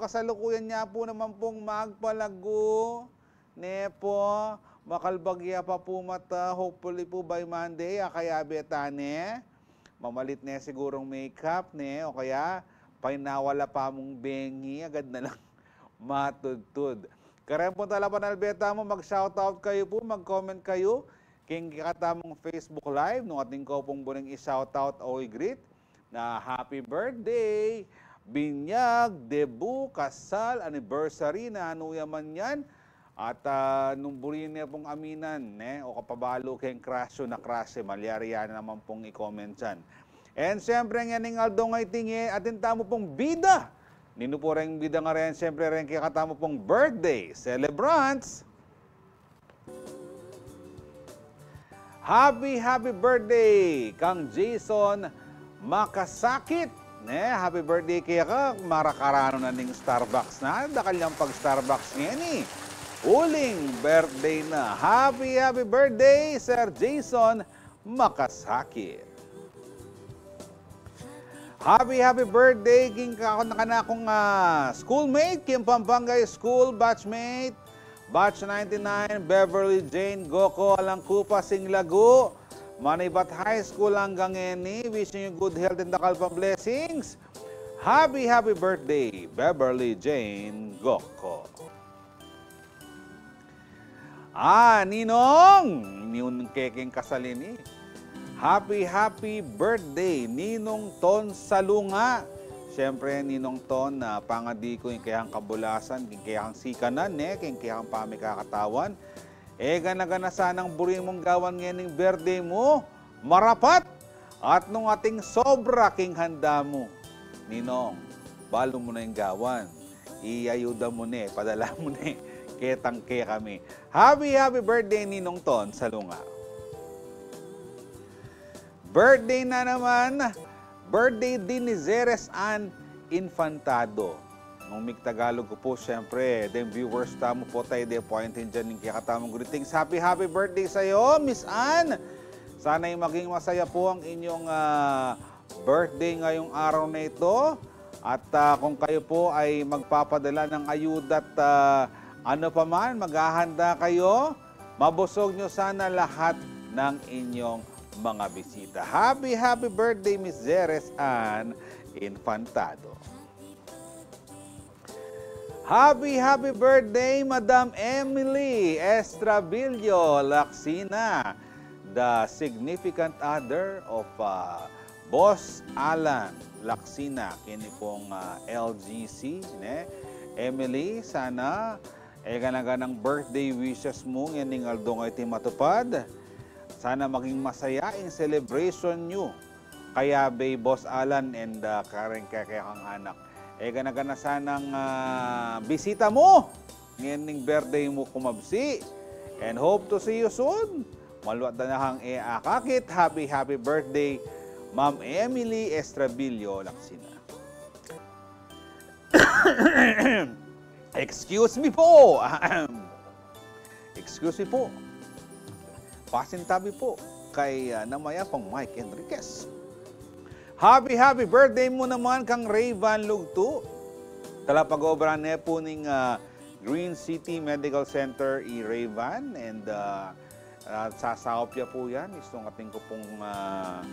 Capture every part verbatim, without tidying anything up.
kasalukuyan ya pu naman pung magpalagu, ne pu, makalbag ya pa pu mata, hopefully pu by Monday, akayabe ta ne. Mamalit ne sigurung makeup ne, o kaya painawala pa mung bengi, agad na lang matudtud. Kareng pung talapanalbe tamu, mag-shoutout kayu pu, mag-comment kayu king kekatamung Facebook Live, nung atin ko pung buring i-shoutout o i-greet, na happy birthday, binyag, debu, kasal, anniversary, nanu ya man yan. At, ah, nung buri ne pung aminan, ne, o kapabalu keng crush yu na crush e, malyari ya naman pung i-comment yan. And siyempre, ngening aldo ngeni, atin tamu pung bida. Ninu pu reng bida ngeni, siyempre, reng kekatamu pung birthday celebrants. Happy, happy birthday kang Jason Makasakit. Ne, happy birthday keka, marakaranu na ning Starbucks na, dakal yang pag-Starbucks ngeni. Uling birthday na. Happy, happy birthday, Sir Jason Makasakit. Happy, happy birthday king ka-, kanakung, ah, schoolmate, king Pampanga School batchmate, batch ninety-nine, Beverly Jane Goco, Alangkupa, Singlagu, Manibat High School anggang ngeni. Wishing you good health and dakal pang blessings. Happy, happy birthday, Beverly Jane Goco. Ah, Ninong! Ninong kekeng kasal ini. Happy, happy birthday, Ninong Ton Salunga. Siyempre, Ninong Ton, ah, pangadi ku ing kekang kabulasan, ing kekang sikanan, ne, ing kekang pamikakatawan. E, gana-gana sanang buri mung gawan ngening birthday mu, marapat, at nung atin sobra king handa mu, Ninong, balu mu ne ing gawan. Iayuda mu ne, padala mu ne ketang kekami. Happy, happy birthday, Ninong Ton Salunga. Birthday na naman, birthday din ni Zeres Ann Infantado. Nung mig-Tagalog ku pu, siyempre, deng viewers tamu pu, e de pu aintindian ing kekatamung greetings. Happy, happy birthday sa'yo, Miss Ann! Sana'y maging masaya pu ang inyong, ah, birthday ngayong araw na ito. At, ah, kung kayo pu ay magpapadala ng ayuda at, ah, ano pa man, maghahanda kayo, mabusog niyo sana lahat ng inyong mga bisita. Happy, happy birthday, Miss Zeres Ann Infantado. Happy, happy birthday, Madam Emily Estrabillo Lacsina, the significant other of, ah, Boss Alan Lacsina, keni pung, ah, L G C, ne? Emily, sana e gana-ganang birthday wishes mu ngening aldo ngeni matupad. Sana maging masaya ing celebration yu kayabe i Boss Alan and, ah, kareng kekang anak. E gana-gana sanang, ah, bisita mu ngening birthday mu kumabsi. And hope to see you soon. Maluat da na kang e akakit. Happy, happy birthday, Ma'am Emily Estrabillo Lacsina. Excuse me po. Excuse me po. Pasintabi po kay, ah, namayapang Mike Enriquez. Happy, happy birthday mu naman kang Rayvan Lugtu. Talapag-obra ne pu ning, ah, Green City Medical Center i Rayvan, and, ah, ah, sasaup ya pu yan. Istung atin ku pung, ah,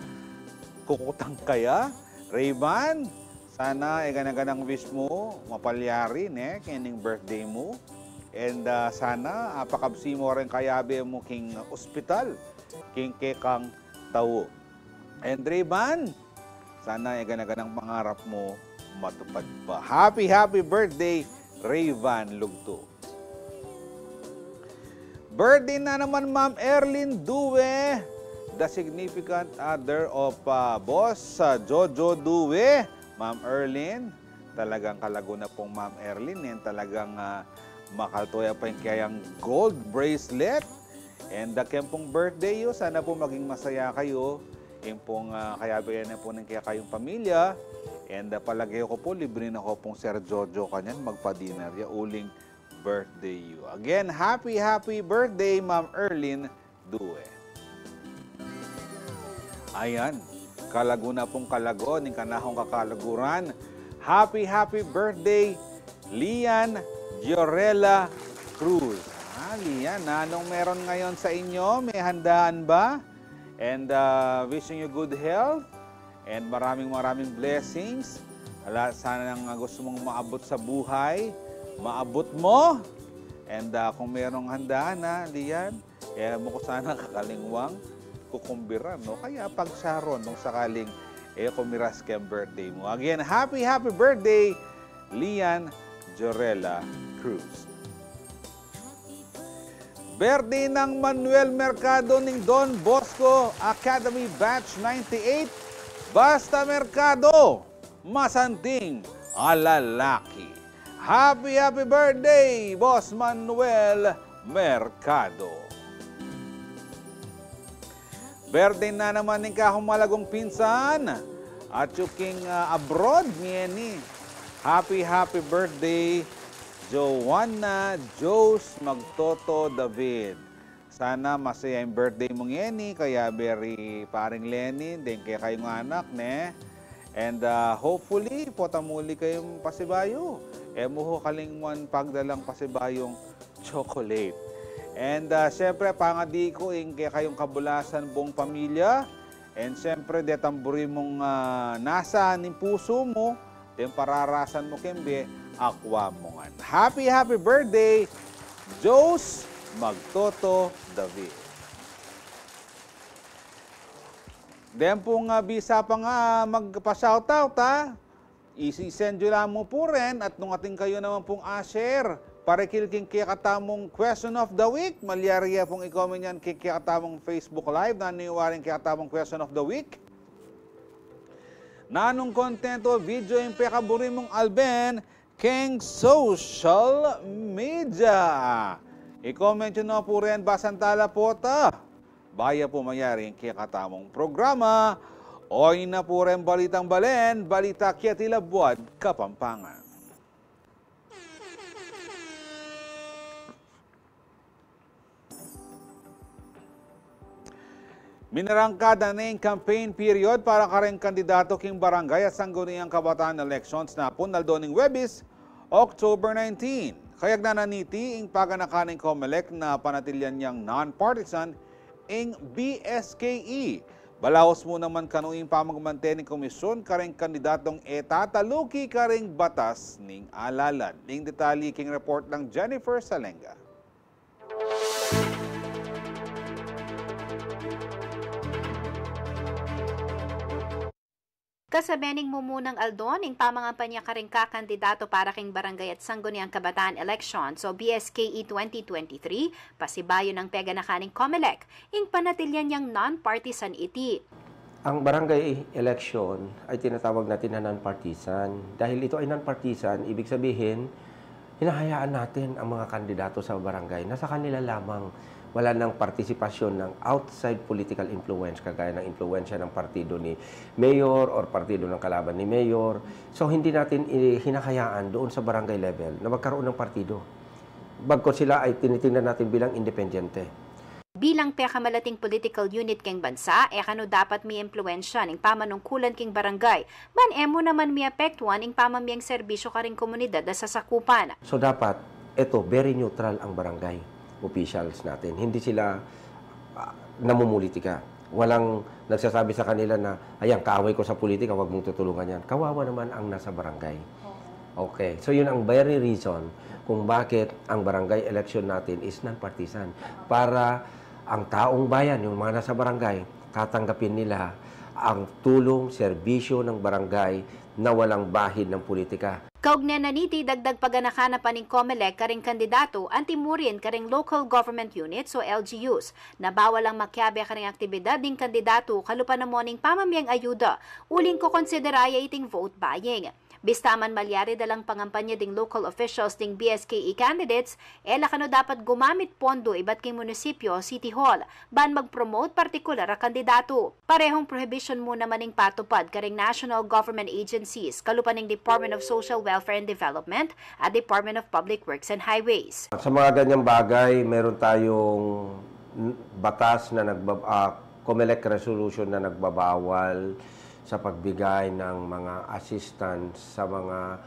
kukutang kaya. Rayvan, sana e gana-ganang wish mu mapalyari, ne, kening birthday mu. And, ah, sana, ah, pakabsi mu reng kayabe mu king ospital, king kekang tau. And Rayvan, sana e gana-ganang pangarap mu matupad pa. Happy, happy birthday, Rayvan Lugtu. Birthday na naman, Ma'am Erlyn Due, the significant other of, ah, Boss, ah, Jojo Due. Ma'am Erlyn, talagang kalagu na pung Ma'am Erlyn, yan talagang, ah, makalto ya pa ing kayang gold bracelet. And, ah, keng pung birthday yu, sana pu maging masaya kayu. Ing pung, ah, kayabe na pu ning kekayung pamilya. And, ah, palage ku pu, libre na ku pung Sir Jojo kanyan, magpa-dinner ya uling birthday yu. Again, happy, happy birthday, Ma'am Erlyn Due. Ayan, kalagu na pung kalagu ning kanakung kakalaguran. Happy, happy birthday, Lian Giorella Cruz. Ah, Lian, anong meron ngayon sa inyo? May handaan ba? And, ah, wishing you good health and maraming maraming blessings. Ala, sana nga gusto mong maabot sa buhay, maabot mo. And, ah, kung merong handaan na, Lian, e mu ku sana kakalingwang kukumbiran, no? Kaya pagsaron nung sakaling e ku miras keng birthday mu. Again, happy, happy birthday, Lian Giorella Cruz. Birthday nang Manuel Mercado ning Don Bosco Academy Batch ninety-eight, basta Mercado, masanting a lalaki. Happy, happy birthday, Boss Manuel Mercado. Birthday na naman ning kakung malagung pinsan, at yu king, ah, abroad, ngeni. Happy, happy birthday, Joanna Jose Magtoto David. Sana masaya ing birthday mu ngeni, kayabe ri Paring Lenny, deng kekayung anak, ne? And, ah, hopefully, pota muli kayung pasibayu. E mu ku kalingwan pagdalang pasibayung chocolate. And, ah, siyempre, pangadi ku ing kekayung kabulasan, buong pamilya. And siyempre, detang buri mung, ah, nasa ning pusu mu, deng pararasan mu keng bie, akwa mu ngan. Happy, happy birthday, Jose Magtoto David. Deng pung, ah, bisa pa nga, ah, magpa-shoutout, ah. Isi-send yu la mu pu rin at nung atin kayu naman pung a-share, parekil king kekatamung question of the week, malyari ya pung i-comment yan king kekatamung Facebook Live, nanu ing waring kekatamung question of the week. Nanung content o video ing pekaburi mung alben keng social media? I-comment yu na pu rin, basang tala pota. Baya pu mayari ing kekatamung programa, o ina pu ring balitang balen, balita keti Labuad Kapampangan. Minarangkada ne ing campaign period para karing kandidato king barangay at sangguniang kabataan elections napun aldo ning Huwebes, October nineteen. Kayagnan na niti ing paganakan ning Comelec na panatilian yang non-partisan ing B S K E. Balaus mu naman kanu ing pamagmante ning komisyon karing kandidatong e tataluki karing batas ning alalan. Ing detalye king report nang Jennifer Salenga. Kasabe ning mumunang aldo ning pamangampanya karing kakandidato para king barangay at sangguniang kabataan elections o B S K E twenty twenty-three, pasibayu nang peganakan ning Comelec ing panatilian yang non-partisan iti. Ang barangay election ay tinatawag natin na non-partisan. Dahil ito ay non-partisan, ibig sabihin, hinahayaan natin ang mga kandidato sa barangay. Nasa kanila lamang. Wala nang partisipasyon ng outside political influence, kagaya ng impluwensya ng partido ni mayor or partido ng kalaban ni mayor. So, hindi natin i-, hinahayaan doon sa barangay level na magkaroon ng partido. Bagkos sila ay tinitingnan natin bilang independyente. Bilang pekamalating political unit keng bansa, e kanu dapat miimpluwensya ning pamanungkulan king barangay, ban e mu naman miapektuan ing pamamyeng serbisyo karing komunidad a sasakupan. So dapat, eto, very neutral ang barangay officials natin. Hindi sila, ah, namumulitika. Walang nagsasabi sa kanila na, "Ayan, kaaway ko sa politika, wag mong tutulungan yan." Kawawa naman ang nasa barangay. Okay, so yun ang very reason kung bakit ang barangay election natin is non-partisan. Para ang taong bayan, yung mga nasa barangay, tatanggapin nila ang tulong, serbisyo ng barangay na walang bahid ng politika. Kaugnay na niti, dagdag paganakan na pa ning Comelec karing kandidato anti mu rin karing local government units o L G Us na bawal lang makiabe karing aktibidad ding kandidato kalupa na mu ning pamamyeng ayuda uling kokonsidera ya iting vote buying. Bista man malyari da lang pangampanya ding local officials ding B S K E candidates, e la kanu dapat gumamit pondo ibat king munisipyo o city hall ban mag-promote partikular a kandidato. Parehong prohibition mu naman ing patupad karing national government agencies, kalupa ning Department of Social Welfare and Development at Department of Public Works and Highways. Sa mga ganyang bagay, meron tayong n-, batas na nagbab-, ah, Comelec resolution na nagbabawal sa pagbigay ng mga assistance sa mga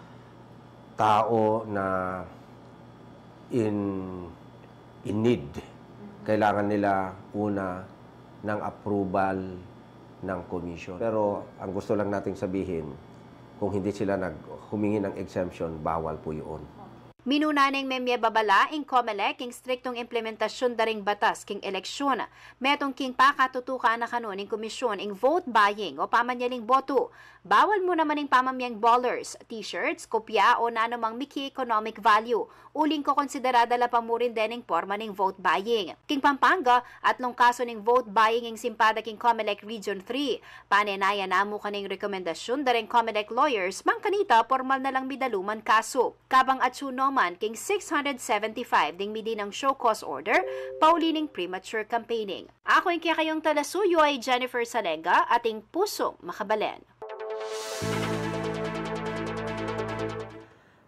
tao na in, in need. Kailangan nila una ng approval ng commission. Pero ang gusto lang nating sabihin, kung hindi sila nag-, humingi ng exemption, bawal po yun. Minuna neng memye babala ing Comelec ing striktong implementasyun da ring batas king eleksyon. Metung king pakatutukan na kanu ning komisyon ing vote buying o pamanyaling boto. Bawal mu naman ing pamamyeng ballers, t-shirts, kopya o nanumang miki economic value. Uling kokonsiderada la pa mu rin dening porma ning vote buying. King Pampanga, atlung kasu ning vote buying ing simpada king Comelec Region three. Panenayan na mu kanu ing rekomendasyun da ring Comelec lawyers, mang kanita pormal na lang midaluman kasu. Kabang atsu no man king six hundred seventy-five ding midinang show cause order, pauli ning premature campaigning. Aku ing kekayung talasuyu ay Jennifer Salenga, ating pusung makabalen.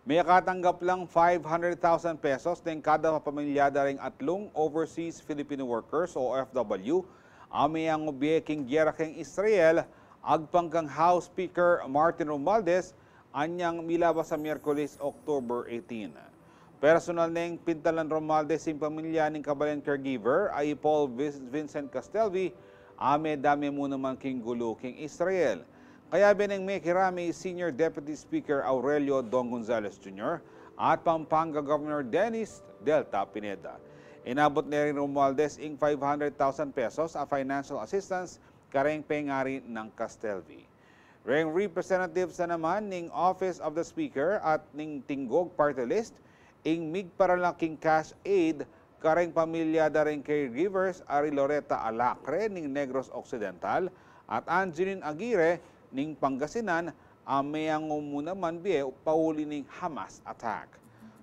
Mekatanggap lang five hundred thousand pesos deng kada pamilya da ring atlung overseas Filipino workers o O F W a mengubie king gera keng Israel, agpang kang House Speaker Martin Romualdez, anyang milabas a Miyerkules, October eighteen. Personal neng pintalan Romualdez ing pamilya ning kabalen caregiver a i Paul Vin-, Vincent Castelvi, a medame mu naman king gulu king Israel. Kayabe neng mekirame i Senior Deputy Speaker Aurelio Dong Gonzales Junior at Pampanga Governor Dennis Delta Pineda. Inabut ne ring Romualdez ing five hundred thousand pesos a financial assistance kareng pengari nang Castelvi. Reng representatives na naman ning Office of the Speaker at ning Tinggog Party List ing migparala king cash aid kareng pamilya da ring caregivers a ri Loretta Alacre ning Negros Occidental at Angeline Aguirre ning Pangasinan a meangu mu naman bie pauli ning Hamas attack.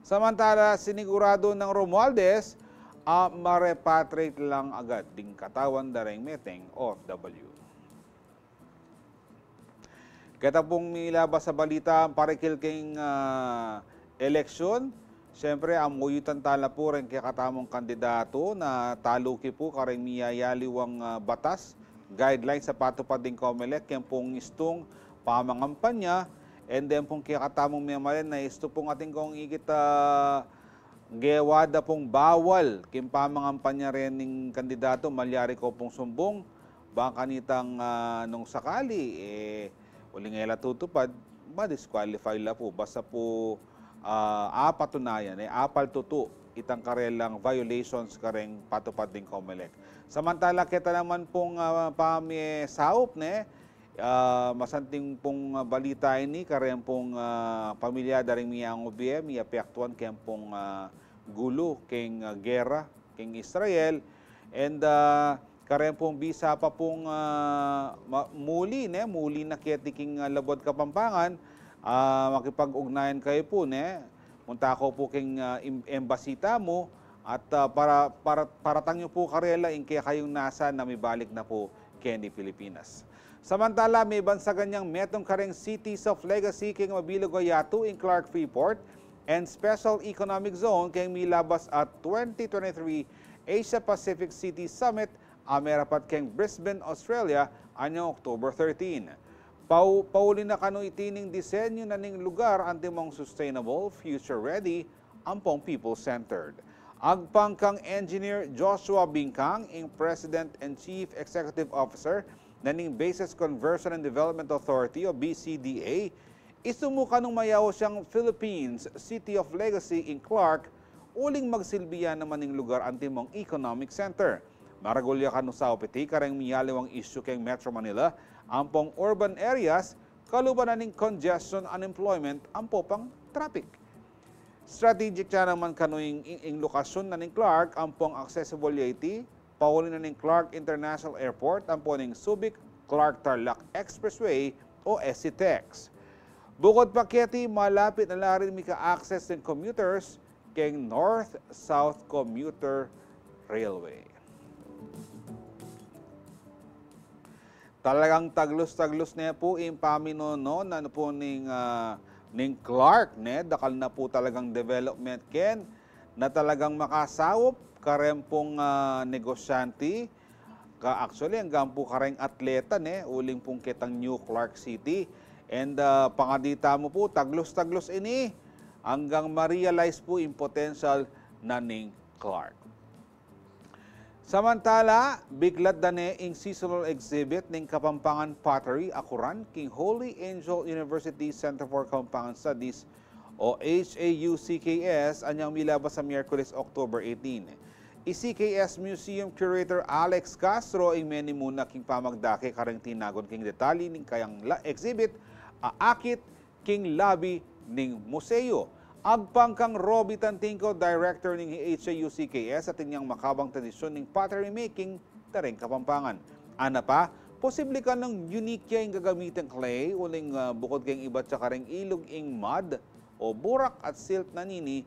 Samantala, siniguradu nang Romualdez a ma-repatriate lang agad ding katawan da ring meteng O F W. Keta pung milabas a balita parikil king, ah, eleksyon. Siyempre, amuyutan tala pu reng kekatamung kandidatu na taluki pu kareng miyayaliwang, ah, batas, guidelines a patupad ding Comelec, ken pung istung pamangampanya, and then pung kekatamung memalen na istu pung atin kung ikit, ah, gewa da pung bawal king pamangampanya rening kandidatu, malyari ko pung sumbung, bang kanitang, ah, nung sakali, eh, uling e la tutupad, ma-disqualify la pu. Basta pu, ah, apatunayan, eh, apaltutu itang karelang violations kareng patupad ding Comelec. Samantala, keta naman pung, ah, pamie saup, ne, ah, masanting pung, ah, balita ini, kareng pung, ah, pamilya da ring miangu bie, miapektuan keng pung, ah, gulu, keng, ah, gera, keng Israel. And, ah, kareng pung bisa pa pung, ah, ma-, muli, ne, muli na keti king, ah, Labuad Kapampangan, ah, makipag-ugnayan kayu pu, ne, munta ko pu keng, ah, em-, embassy tamu, at, ah, para, para, paratang yu pu karela ing kekayung nasa na mibalik na pu keni Pilipinas. Samantala, mebansagan yang metung kareng Cities of Legacy keng mabilug a yatu ing Clark Freeport and Special Economic Zone keng milabas a twenty twenty-three Asia Pacific City Summit a merapat keng Brisbane, Australia, anyang October thirteen. Pau-, pauli na kanu iti ning disenyu na ning lugar antimong sustainable, future-ready, ampong people-centered. Agpang kang Engineer Joshua Bingkang, ing President and Chief Executive Officer na ning Bases Conversion and Development Authority o B C D A, istu mu kanung mayaus yang Philippines City of Legacy ing Clark, uling magsilbi ya naman ing lugar antimong economic center. Maragul ya kanu saup iti kareng miyaliwang isyu keng Metro Manila, ampong urban areas, kaluban na ning congestion, unemployment, ampo pang traffic. Strategic ya naman kanu ing, ing, ing lokasyun na ning Clark, ampong accessible ya iti, pauli na ning Clark International Airport, ampo ning Subic Clark Tarlac Expressway o S C TEX. Bukod pa keti, malapit na la rin mika-access ning commuters keng North-South Commuter Railway. Talagang taglus-taglus ne pu ing paminono na pu ning, ah, ning Clark, ne? Dakal na pu talagang development ken na talagang makasaup kareng pung, ah, negosyante, ka, actually, anggang pu kareng atleta, ne? Uling pung ketang New Clark City. And, ah, pangadi tamu pu, taglus-taglus ini, anggang ma-realize pu ing potential na ning Clark. Samantala, biklat da ne ing seasonal exhibit ning Kapampangan Pottery a kuran king Holy Angel University Center for Kapampangan Studies o H A U C K S anyang milabas a Miyerkules, October eighteen. I C K S Museum Curator Alex Castro ing menimuna king pamagdake kareng tinagun king detalye ning kayang la-, exhibit a akit king lobby ning museo. Agpang kang Roby Tantingco, director ning H A U C K S, atin yang makabang tradisyun ning pottery making da reng Kapampangan. Ana pa, posible kanung unique ya ing gagamitang clay, uling, ah, bukod keng ibat ya kareng ilug ing mud o burak at silt na nini,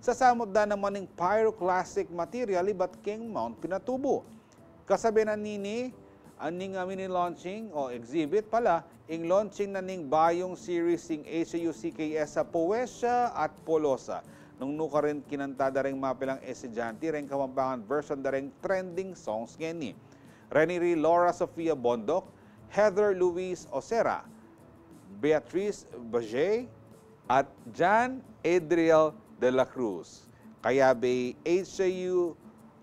sasamut da naman ing pyroclastic material ibat keng Mount Pinatubo. Kasabe na nini, aning, ah, mini launching o exhibit pala, ing launching na ning bayung series ning H A U C K S a Poesia at Polosa. Nung nukarin kinanta da reng mapilang estudyante reng Kapampangan version da reng trending songs ngeni. Reni ri Laura Sofia Bondoc, Heather Louise Osera, Beatrice Bajay, at Jan Adriel de la Cruz. Kayabe H A U,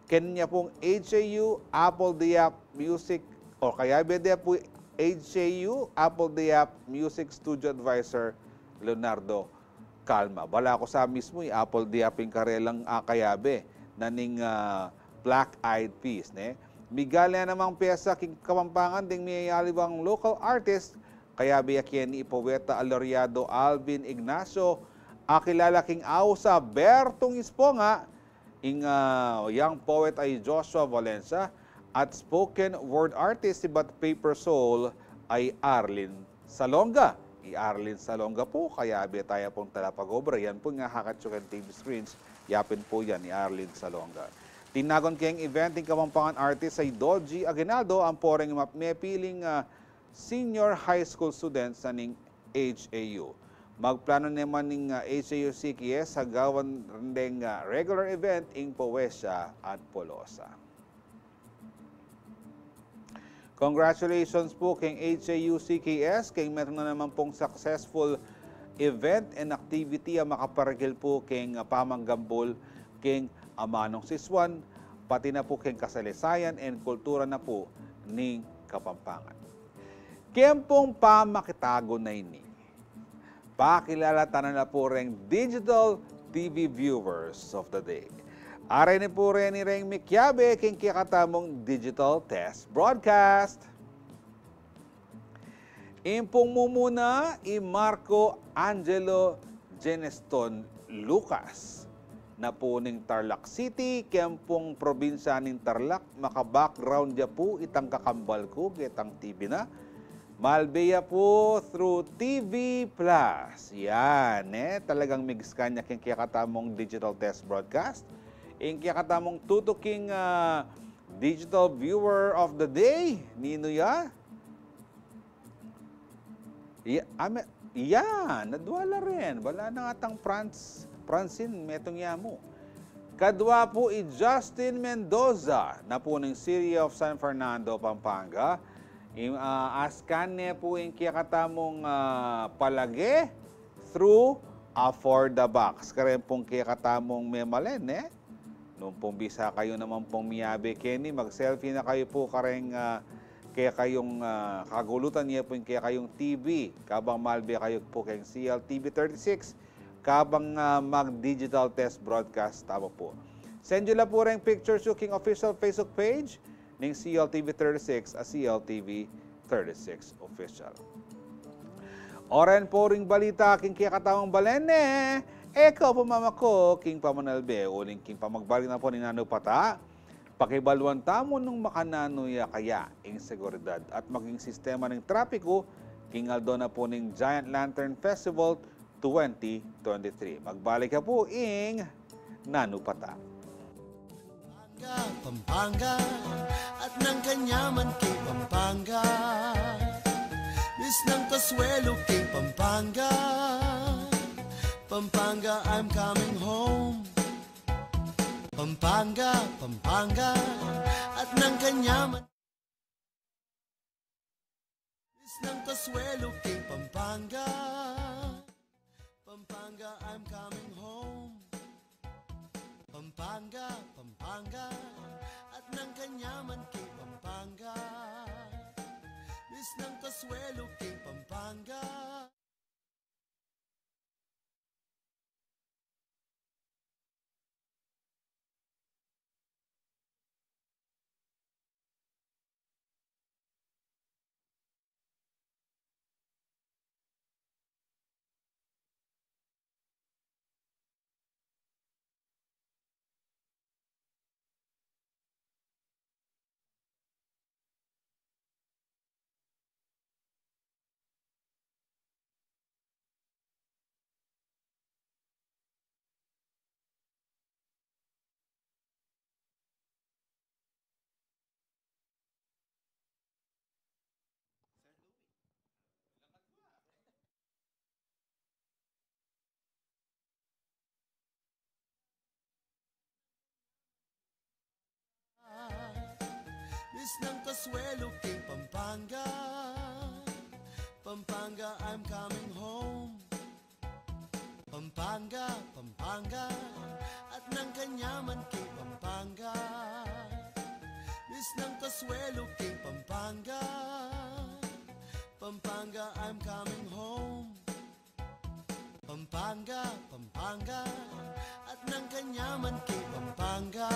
kenya pung H A U Apple Diap Music, o kayabe de pu H A U Apple Diap Music Studio Advisor Leonardo Calma. Bala ku sa mismu, i Apple Diap ing karelang, ah, kayabe na ning, ah, Black Eyed Peas, ne? Migali na namang pyesa king Kapampangan ding miyayaliwang local artist, kayabe ya keni i poeta a loreado Alvin Ignacio, a kilala king ausa Bertung Esponga, ing, ah, young poet ay Joshua Valencia, at spoken word artist ibat Paper Soul ay Arlene Salonga. I Arlene Salonga pu, kayabe taya pung talapag-obra, yan pu ing akakit yu keng T V screens, yapin pu yan i Arlene Salonga. Tinagun keng event ing Kapampangan artist ay Dodgy Aguinaldo, ampo reng map-, mepiling, ah, senior high school students na ning H A U. Magplano naman ning, ah, H A U C K S a gawan deng, ah, regular event ing Poesia at Polosa. Congratulations pu keng H A U C K S keng metung na naman pung successful event and activity a makaparagil pu keng, ah, pamanggambul keng amanung sisuan, pati na pu keng kasalisayan and kultura na pu ning Kapampangan. Keng pung pamakitagun a ini, pakilala tana na pu reng digital T V viewers of the day. Are ni pu reni reng mikiabe king kekatamung digital test broadcast. Ing pung mumuna, i Marco Angelo Geneston Lucas, na pu ning Tarlac City, keng pung probinsya ning Tarlac, maka-background ya pu itang kakambal ku, ketang T V na. Malbe ya pu through T V Plus. Yan, eh. Talagang migiskan ya king kekatamung digital test broadcast. Ing kekatamung tutuking, ah, digital viewer of the day, ninu ya? Ya, ame, ya, nadwala rin. Bala na ngatang Franz, Francine, metung ya mu. Kadwa pu i Justin Mendoza, na pu ning City of San Fernando, Pampanga. I, ah, askan ne pu ing kekatamung, ah, palage through Afford the Box. Kareng pung kekatamung memalen, eh. Nung pung bisa kayu naman pung miabe keni, mag-selfie na kayu pu kareng, ah, kekayung, ah, kagulutan, ya pu ing kekayung T V, kabang malbe kayu pu keng C L T V thirty-six, kabang, ah, mag-digital test broadcast tamu pu. Send yu la pu reng pictures yu king official Facebook page ning C L T V thirty-six a C L T V thirty-six Official. Oren pu ring balita king kekatamung balen ne, e ku pu mamako king pamanalbe uling king pamagbalik na pu ning Nanu Pata, pakibaluan tamu nung makananu ya kaya ing seguridad at maging sistema ning trapiku king aldo na pu ning Giant Lantern Festival twenty twenty-three. Magbalik ya pu ing Nanu Pata. Pampanga, Pampanga, at nang kanyaman kay Pampanga. Miss ng kasuelo kay Pampanga. Pampanga, I'm coming home. Pampanga, Pampanga, at nang kanyaman. Miss ng kasuelo kay Pampanga. Pam- Pampanga, I'm coming home. Pampanga, Pampanga, at nang kanyaman king Pampanga. Misnang kasuelo king Pampanga. Misnang kasuelo king Pampanga. Pampanga, I'm coming home. Pampanga, Pampanga, at nang kanyaman king Pampanga. Misnang kasuelo king Pampanga. Pampanga, I'm coming home. Pampanga, Pampanga, at nang kanyaman king Pampanga.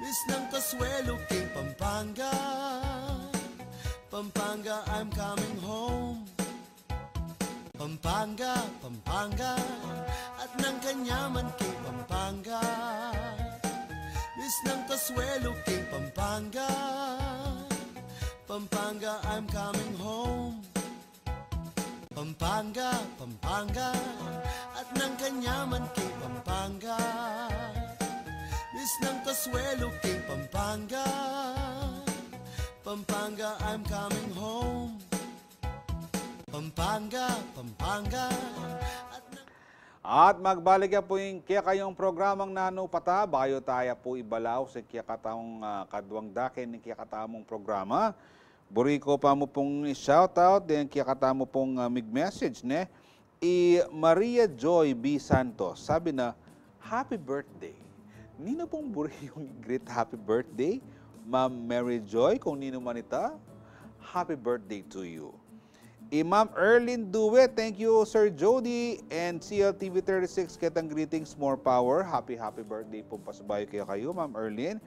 Misnang kasuelo king Pampanga. Pampanga, I'm coming home. Pampanga, Pampanga, at nang kanyaman king Pampanga. Misnang kasuelo king Pampanga. Pampanga, I'm coming home. Pampanga, Pampanga, at nang kanyaman king Pampanga. Misnang kasuelo king Pampanga. Pampanga, I'm coming home. Pampanga, Pampanga, at nang At magbalik ya pu ing kekayung programang Nanu Pata, bayu taya pu ibalaw ing kekatamung, ah, kaduang dake ning kekatamung programa. Buri ku pa mu pung i-shoutout deng kekatamu pung, ah, mig-message, ne? I Maria Joy B Santos, sabi na, "Happy birthday." Ninu pung buri yung i-greet happy birthday? Ma'am Mary Joy, kung ninu man ita, happy birthday to you. I Ma'am Erlyn Due, "Thank you, Sir Jody and C L T V thirty-six, ketang greetings, more power." Happy, happy birthday pung pasubayu kekayu, Ma'am Erlyn.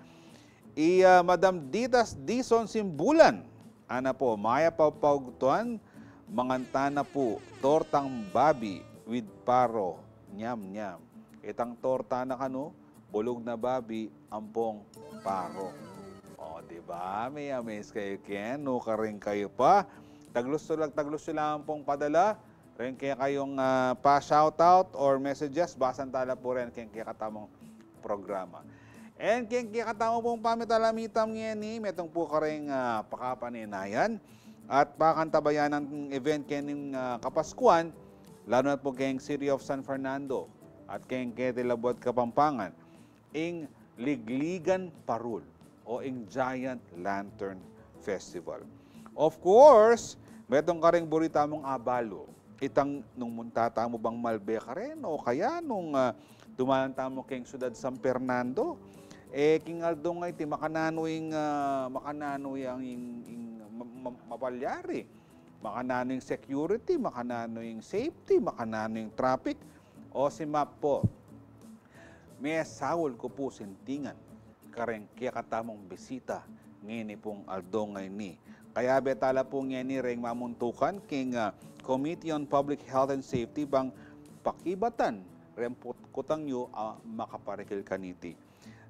I, ah, Madam Ditas Dison Simbulan, ana pu, "Mayap a pagtuan, mangan tana pu tortang babi with paro, nyam nyam." Itang torta na kanu, bulug na babi, ampong paro. O, di ba? May amaze kayu ken, nu, karin kayu pa. Taglus yu lang, taglus yu lang pung padala. Ren kekayung, ah, pa-shoutout or messages, basan tala pu ren keng kekatamung programa. And keng kekatamu pung pamitalamitan ngeni, metung pu kareng, ah, pakapaninayan at pakantabayan ing event kening, ah, Kapaskuan, lalu na pu keng City of San Fernando at keng keti labuad Kapampangan. Ing Ligligan Parul o ing Giant Lantern Festival. Of course, metung karing buri tamung abalu. Itang nung munta tamu bang malbe karen o kaya nung, ah, dumalan tamu keng Syudad San Fernando, e, king aldo ngeni makananu ing, ah, makananu yang ing, ing ma-, ma-, mapalyari, makananu ing security, makananu ing safety, makananu ing traffic, o si Ma'am pu. Mesaul ku pu sintingan kareng kekatamung bisita ngeni pung aldo ngeni. Kayabe tala pu ngeni reng mamuntukan keng, ah, Committee on Public Health and Safety bang pakibatan reng put-, kutang yu a makaparikil kaniti.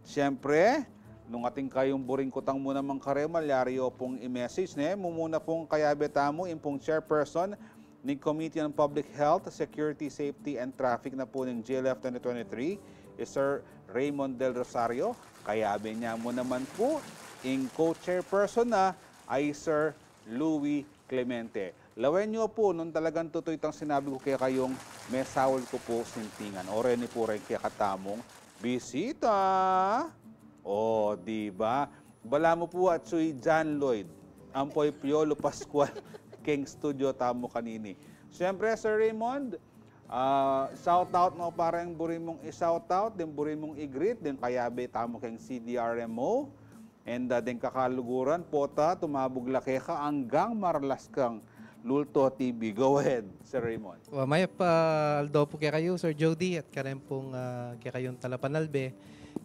Siyempre, nung atin kayung buring kutang mu naman kare, malyari yu pung i-message, ne? Mumuna pung kayabe tamu, ing pung chairperson ning Committee on Public Health, Security, Safety, and Traffic na pu ning G L F twenty twenty-three, i Sir Raymond Del Rosario. Kayabe ne mu naman pu ing co-chairperson na, i Sir Louie Clemente. Lawen yu pu nung talagang tutu itang sinabi ku kekayung mesaul ku pu sintingan. O reni pu reng kekatamung bisita. O, di ba? Balamu pu atsu i John Lloyd, ampo i Piolo Pascual keng studio tamu kanini. Siyempre, Sir Raymond, Ah, shout out mu pa ring buri mung i-shout out, ding buri mung i-greet, ding kayabe tamu keng C D R M O, and, ah, ding kakaluguran, pota, tumabug la keka anggang maralas kang Lulto T V. Go ahead, Sir Raymond. Wa, mayap a aldo pu kekayu, Sir Jody, at kareng pung, ah, kekayung talapanalbe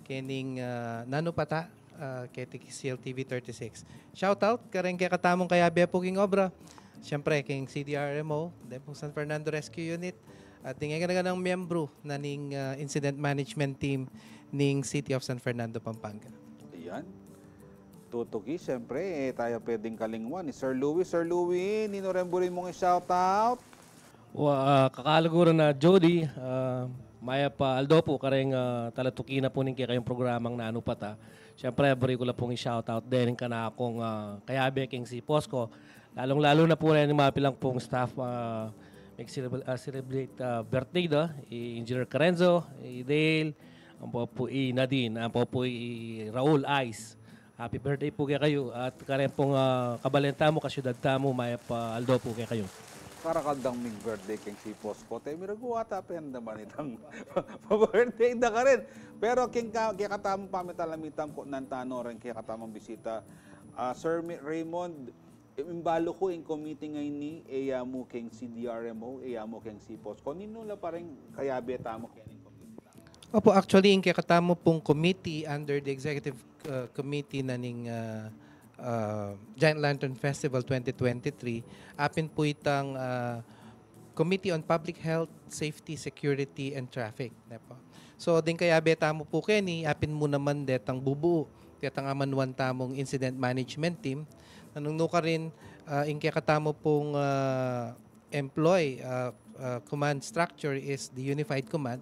kening, ah, Nanu Pata, ah, keti C L T V thirty-six. Shout out kareng kekatamung kayabe pu king obra. Siyempre, keng C D R M O, deng pung San Fernando Rescue Unit, at ding ngana-nganang miyembru na ning, ah, Incident Management Team ning City of San Fernando, Pampanga. Ayan. Tutuki, siyempre, e tayu pwedeng kalingwan ni Sir Louie. Sir Louie, ninu reng buri mung i-shout out? Wa, ah, kakaluguran, Jody, ah, mayap a aldo pu kareng, ah, talatuki na pu ning kekayung programang Nanu Pata. Siyempre, buri ku la pung i-shout out deng kanakung, ah, kayabe keng C-POSCO. Lalung-lalu na pu reng mapilan pung staff, ah, mag-celebrate, ah, birthday da, i Engineer Carenzo, i Dale, ampo pu i Nadine, ampo pu i Raul Ice. Happy birthday pu kekayu, at kareng pung, ah, kabalen tamu, kasyudad tamu, mayap a aldo pu kekayu. Karakal dang mig-birthday keng C-POSCO, te, miragu ata pin naman itang pa-birthday da karin. Pero keng ka-, kekatamung pamitalamitan ku nanu tana reng kekatamung bisita, ah, Sir Mi-, Raymond, imbalu ku ing committee ngeni, e ya mu keng C D R M O, e ya mu keng C-POSCO. Ninu la pa reng kayabe tamu keng committee tamu? Opo, actually, ing kekatamu pung committee under the executive, uh, committee na ning, uh, uh, Giant Lantern Festival twenty twenty-three, apin pu itang, uh, Committee on Public Health, Safety, Security, and Traffic, ne po. So, ding kayabe tamu pu keni, apin mu naman detang bubu, detang amanuan tamung incident management team. Nanung nukarin, ah, ing kekatamu pung, ah, employ, ah, ah, command structure is the Unified Command.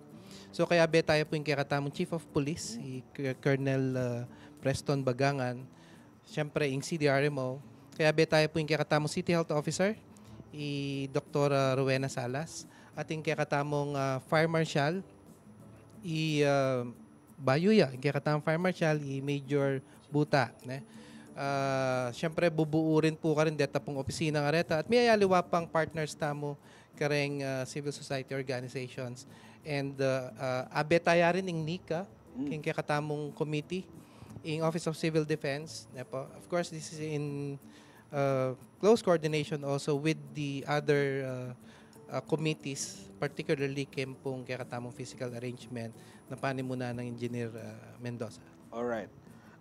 So, kayabe tamu pu ing kekatamung Chief of Police, i K-, Colonel, ah, Preston Bagangan. Siyempre, ing C D R M O. Kayabe tamu pu ing kekatamung City Health Officer, i Doktora Rowena Salas. At ing kekatamung, ah, Fire Marshal, i, ah, bayu ya, ing kekatamung Fire Marshal, i Major Buta, ne? Ah, siyempre, bubuurin pu karin deta pung opisina ngan reta. At miyayaliwa pang partners tamu kareng, ah, civil society organizations. And, ah, ah, abe taya rin ing NICA, king kekatamung committee, ing Office of Civil Defense, ne po. Of course, this is in, ah, close coordination also with the other, ah, ah, committees, particularly keng pung kekatamung physical arrangement na panimunan nang Engineer, ah, Mendoza. Alright.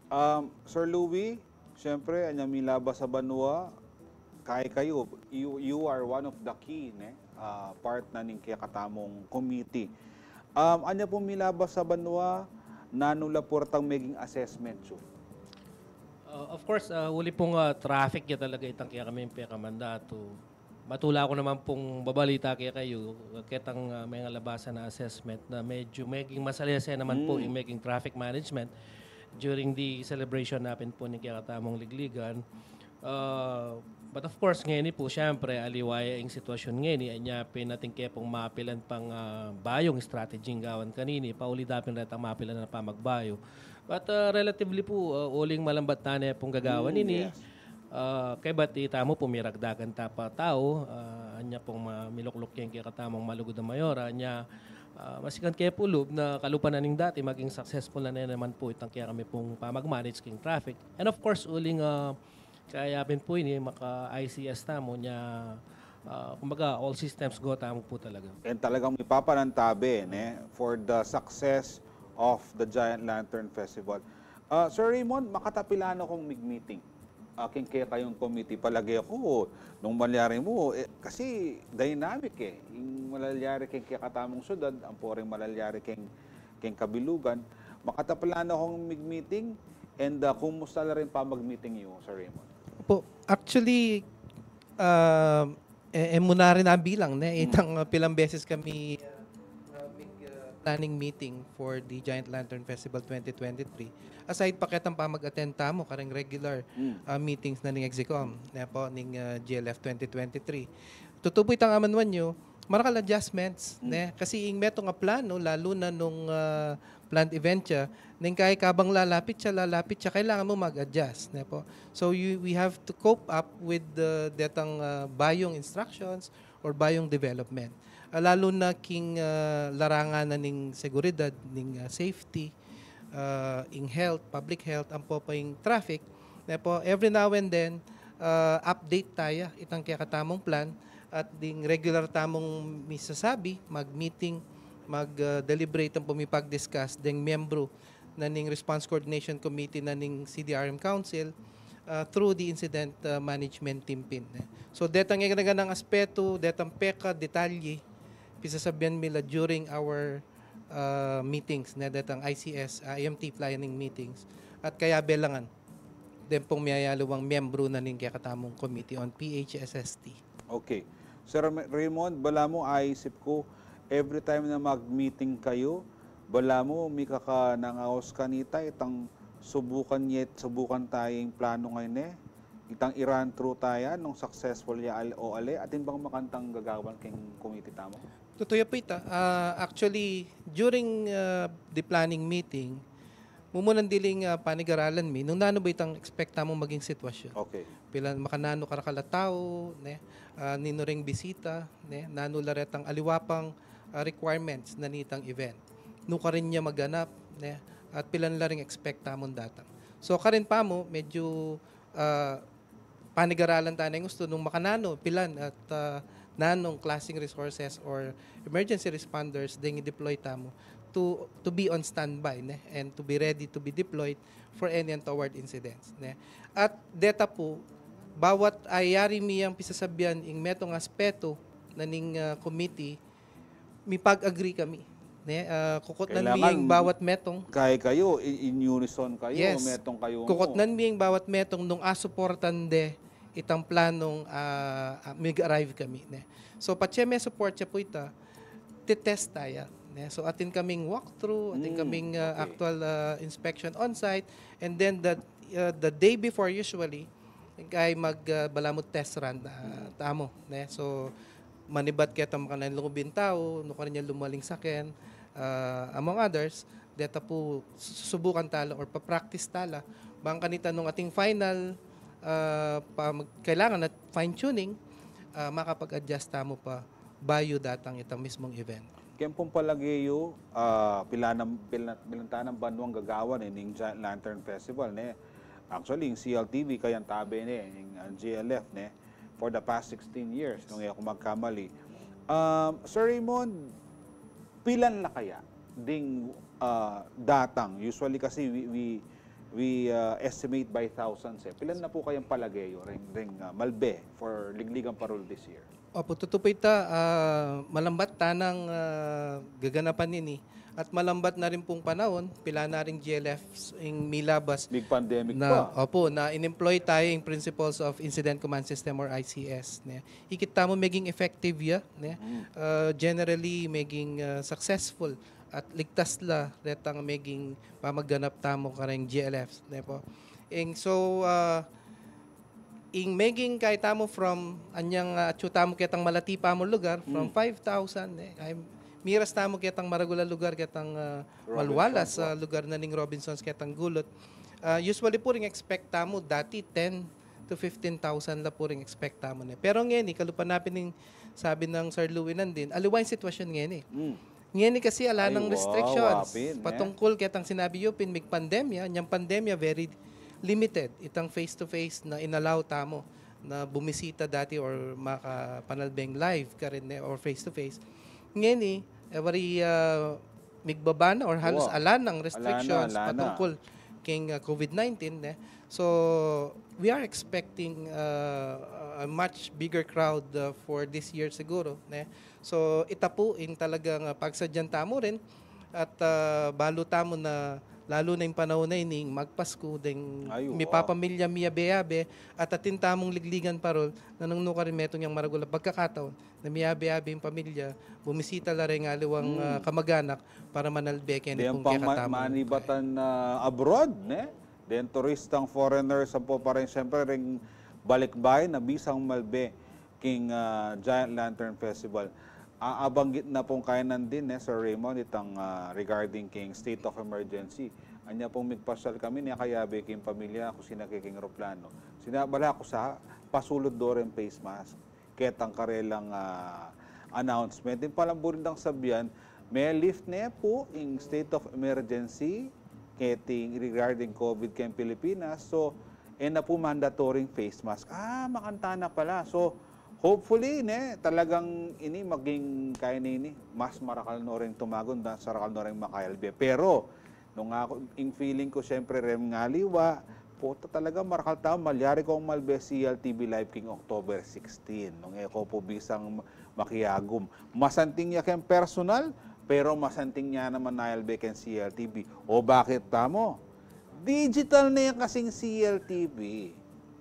Um, Sir Louie, siyempre, anya milabas a banua, kaya kayu, you, you are one of the key, ne? Ah, part na ning kekatamung committee. Um, anya pung milabas a banua, nanu la pu retang meging assessment yu? Ah, of course, ah, uli pung, ah, traffic ya talaga itang kekaming pekamandatu. Matula ku naman pung babalita kekayu, ketang, ah, mengalabas a assessment na medyu meging masalese naman pu ing meging traffic management during the celebration na pin pu ning kekatamung ligligan. Ah, but of course, ngeni pu, siyempre, aliwa ya ing sitwasyun ngeni, anya pin atin ke pung mapilan pang, ah, bayung strategy ing gawan kanini, pauli da pin retang mapilan a pamagbayu. But, ah, relatively pu, ah, uling malambat na ne pung gagawan ini. Ah, kaybat itamu pu miragdagan ta pa tau, ah, anya pung ma-, milukluk ya ing kekatamung malugud a mayora, anya, ah, masikan ke pu lub na kalupa na ning dati, maging successful na ne naman pu itang kekami pung pamag-manage king traffic. And of course, uling, ah, kaya pin pu ini, maka-I C S tamu, nya, ah, kumbaga, all systems go tamu pu talaga. And talagang mipapanantabe, ne, for the success of the Giant Lantern Festival. Ah, Sir Raymond, makatapilan na kung mig-meeting, ah, king kekayung committee. Palage ku, nung malyari mu, eh, kasi dynamic, eh. Ing malalyari king kekatamung syudad, ampo ring malalyari king, king kabilugan. Makatapilan na kung mig-meeting, and, ah, kumusta la rin pamag-meeting yu, Sir Raymond? Opo, actually, ah, e, e mu na rin nabilang, ne? Itang, ah, pilang beses kami, ah, mig-, ah, planning meeting for the Giant Lantern Festival twenty twenty-three. Aside pa ketang pamag-attend tamu kareng regular, ah, meetings na ning Executive Com, ne po, ning, ah, G L F twenty twenty-three. Tutu pu itang amanuan yu, marakal adjustments, ne? Kasi ing metung a planu, lalu na nung, ah, planned event ya, ning kaya kabang lalapit ya, lalapit ya, kailangan mu mag-adjust, ne po? So, you, we have to cope up with the, detang, ah, bayung instructions or bayung development. ah, lalu na king, ah, larangan na ning seguridad, ning, ah, safety, ah, ing health, public health, ampo pa ing traffic. Ne po, every now and then, ah, update taya itang kekatamung plan at ding regular tamung misasabi, mag-meeting, mag, ah, deliberate ampo mipag-discuss ding miyembru na ning Response Coordination Committee na ning C D R M Council, ah, through the incident, ah, management team pin, ne. So, detang e gana-ganang aspetu, detang peka, detalye, pisasabian mi la during our, ah, meetings, ne, detang I C S, ah, I M T planning meetings. At kayabe la ngan, den pung miyayaliwang miyembru na ning kekatamung Committee on P H S S T. Okay. Sir Ram-, Raymond, balamu aisip ku, every time na mag-meeting kayu, balamu mikakanangaus kanita, itang subukan yet, subukan taya ing planu ngeni, itang i-run through taya, nung successful ya al-, o ali, atin bang makantang gagawan king committee tamu? Tutu ya pu ita. Ah, actually, during, ah, the planning meeting, mumunan diling, ah, panigaralan mi, nung nanu ba itang expect tamung maging sitwasyon. Okay. Pilan, makananu karakal a tau, ne, ah, ninu ring bisita, ne, nanu la retang aliwa pang, ah, requirements na nitang event. Nukarin ya maganap, ne, at pilan la ring expect tamun datang. So, karin pamu, medyu, ah, panigaralan ta neng ustu nung makananu, pilan at, ah, nanung klaseng resources or emergency responders deng i-deploy tamu to, to be on standby, ne, and to be ready to be deployed for any untoward incidents, ne. At deta pu, bawat ayari mi yang pisasabian ing metung aspetu na ning, ah, committee, mipag-agree kami, ne. Ah, kukutnan mi ing bawat metung. Kailangan kaya kayu, i-, in unison kayu, yes, metung kayu mu. Kukutnan mi ing bawat metung nung asuportan de itang planung, ah, ah, mig-arrive kami, ne. So, patse me-support ya pu ita, titest taya, ne. So, atin kaming walkthrough, atin kaming, ah, okay, actual, ah, inspection on-site, and then the, ah, the day before usually, kaya mag, ah, balamu test run, ah, tamu, ne. So, manibat ketang makananu ing lungub ning tau, nukarin ya lumaling saken, ah, among others, deta pu susubukan tala or pa-practice tala, bang kanita nung ating final, ah, pa mag-, kailangan at fine-tuning, ah, makapag-adjust tamu pa bayu datang itang mismung event. Ken pung palage yu, ah, pilan a, pilan, pilan ta nang banuang gagawan, e, ning Giant Lantern Festival, ne? Actually, ing C L T V, kayang tabe, ne, ing, ah, G L F, ne, for the past sixteen years, nung e ku magkamali. Um, Sir Raymond, pilan la kaya ding, ah, datang? Usually kasi we, we, we, ah, estimate by thousands, e. Pilan na pu kayang palage yu ring, ring, ah, malbe for Ligligan Parol this year? Opu, tutu pu ita, ah, malambat ta nang, ah, gaganapan ini. At malambat na rin pung panaun, pila na ring G L Fs ing milabas. Mig-pandemic na, pa. Opu, na in-employ taya ing principles of Incident Command System or I C S, ne. Ikit tamu meging effective ya, ne. Mm. Ah, generally, meging, ah, successful at ligtas la retang meging pamaganap tamu kareng G L Fs, ne po. Ing so, ah, ing meging kaya tamu from anyang, ah, atyu tamu ketang malati pamung lugar, from, mm, five thousand, e, kaya miras tamu ketang maragul a lugar, ketang, ah, Robinsons, maluwalas a lugar na ning Robinsons ketang Gulut. Ah, usually pu ring expect tamu, dati ten to fifteen thousand la pu ring expect tamu, ne. Pero ngeni, kalupa na pin ning sabi nang Sir Louie nandin, aliwa ing sitwasyon ngeni. Mm. Ngeni kasi ala nang restrictions. Ay, wow, wapin, ne? Patungkul ketang sinabi yu pin, mig-pandemya, nyang pandemya, very limited itang face-to-face na in-allow tamu na bumisita dati or makapanalbeng live karin, ne, or face-to-face. Ngeni, every, ah, migbaba na or halos ala nang restrictions patungkul king, ah, COVID nineteen, ne? So, we are expecting, ah, a much bigger crowd, ah, for this year siguro, ne? So, ita pu ing talagang, ah, pagsadyan tamu rin at, ah, balu tamu na lalu na ing panaun a ini, magpasku, deng mipapamilya miyabe-yabe, at atin tamung Ligligan Parol na nung nukarin metung yang maragul a pagkakataun na miyabe-yabe ing pamilya, bumisita la reng aliwang, ah, kamaganak para manalbe keni pung kekatamung manibatan, ah, abroad, ne? Deng turistang foreigners, ampo pa rin, siyempre, ring balikbayan na bisang malbe king, ah, Giant Lantern Festival. A-, abanggit na pung kaya nandin, e, Sir Raymond, itang, ah, regarding king state of emergency. Anya pung migpasyal kami, ne, kayabe king pamilya ku, sinake king eroplano. Sina-, bala ku sa, pasulud do ring face mask ketang karelang, ah, announcement. Ing pala buring dang sabian, me-lift ne pu ing state of emergency keting regarding COVID keng Pilipinas. So, e na pu mandatory ing face mask. Ah, makanta na pala. So, hopefully, ne, talagang ini maging kaya na ini, mas marakal no ring tumagun, mas marakal no ring makayalbe. Pero, nung aku, ing feeling ku, siyempre, reng aliwa, puta, talaga marakal tau, malyari kung malbe C L T V live king October sixteen. Nung e ku pu bisang makiagum. Masanting ya keng personal, pero masanting ya naman nayalbe keng C L T V. O bakit tamu? Digital ne kasing C L T V.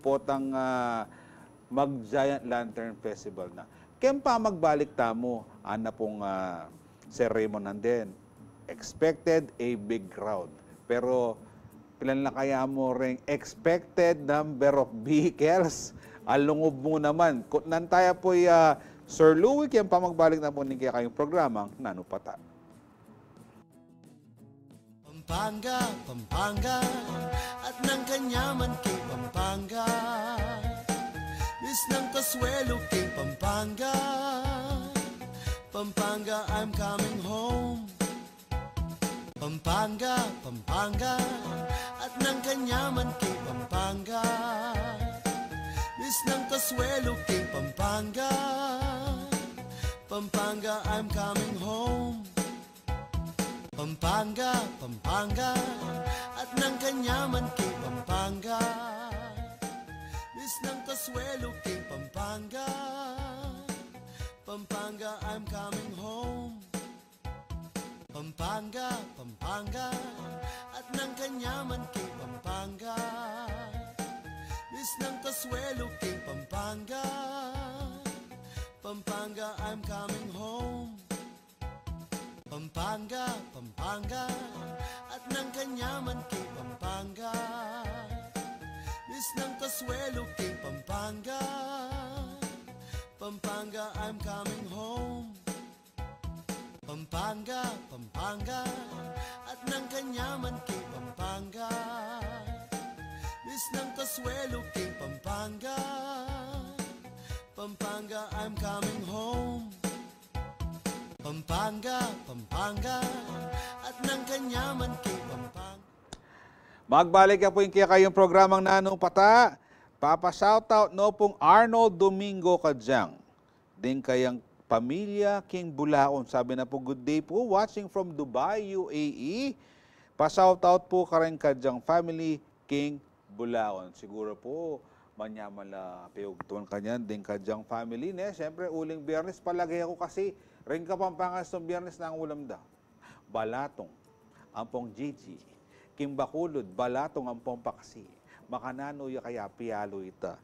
Potang, ah, mag Giant Lantern Festival na. Keng pamagbalik tamu, ana pung, ah, Sir Raymond Anden, expected a big crowd. Pero, pilan la kaya mu ring expected number of vehicles? Alungub mu naman. Kutnan taya pu ya, Sir Louie, keng pamagbalik na pu ning kekayung programang Nanu Pata. Pampanga, Pampanga, at nang kanyaman king Pampanga. Miss ng Consuelo king Pampanga. Pampanga, I'm coming home. Pampanga, Pampanga, at nang kanyaman king Pampanga. Miss ng Consuelo king Pampanga. Pampanga, I'm coming home. Pampanga, Pampanga, at nang kanyaman king Pampanga. Miss ng Consuelo king Pampanga. Pampanga, I'm coming home. Pampanga, Pampanga, at nang kanyaman king Pampanga. Miss ng Consuelo king Pampanga. Pampanga, I'm coming home. Pampanga, Pampanga, at nang kanyaman king Pampanga. Miss ng Consuelo king Pampanga. Pampanga, I'm coming home. Pampanga, Pampanga, at nang kanyaman king Pampanga. Miss ng Consuelo king Pampanga. Pampanga, I'm coming home. Pampanga, Pampanga, at nang kanyaman king Pampanga. Magbalik ya pu ing kekayung programang Nanu Pata. Papa-shoutout no pung Arnold Domingo Kajang ding kayang pamilya king Bulaon. Sabi na pu, "Good day po, watching from Dubai, U A E." Pa-shoutout pu kareng Kajang family king Bulaon. Siguro pu, manyaman la piyugtuan kanyan ding Kajang family, ne? Siyempre, uling Biyernes, palage ku kasi, reng Kapampangan, itang Biyernes na ang ulam da. Balatung ampong Gigi. King Bacolod, balatung ampong paksi. Makananu ya kaya pialu ita?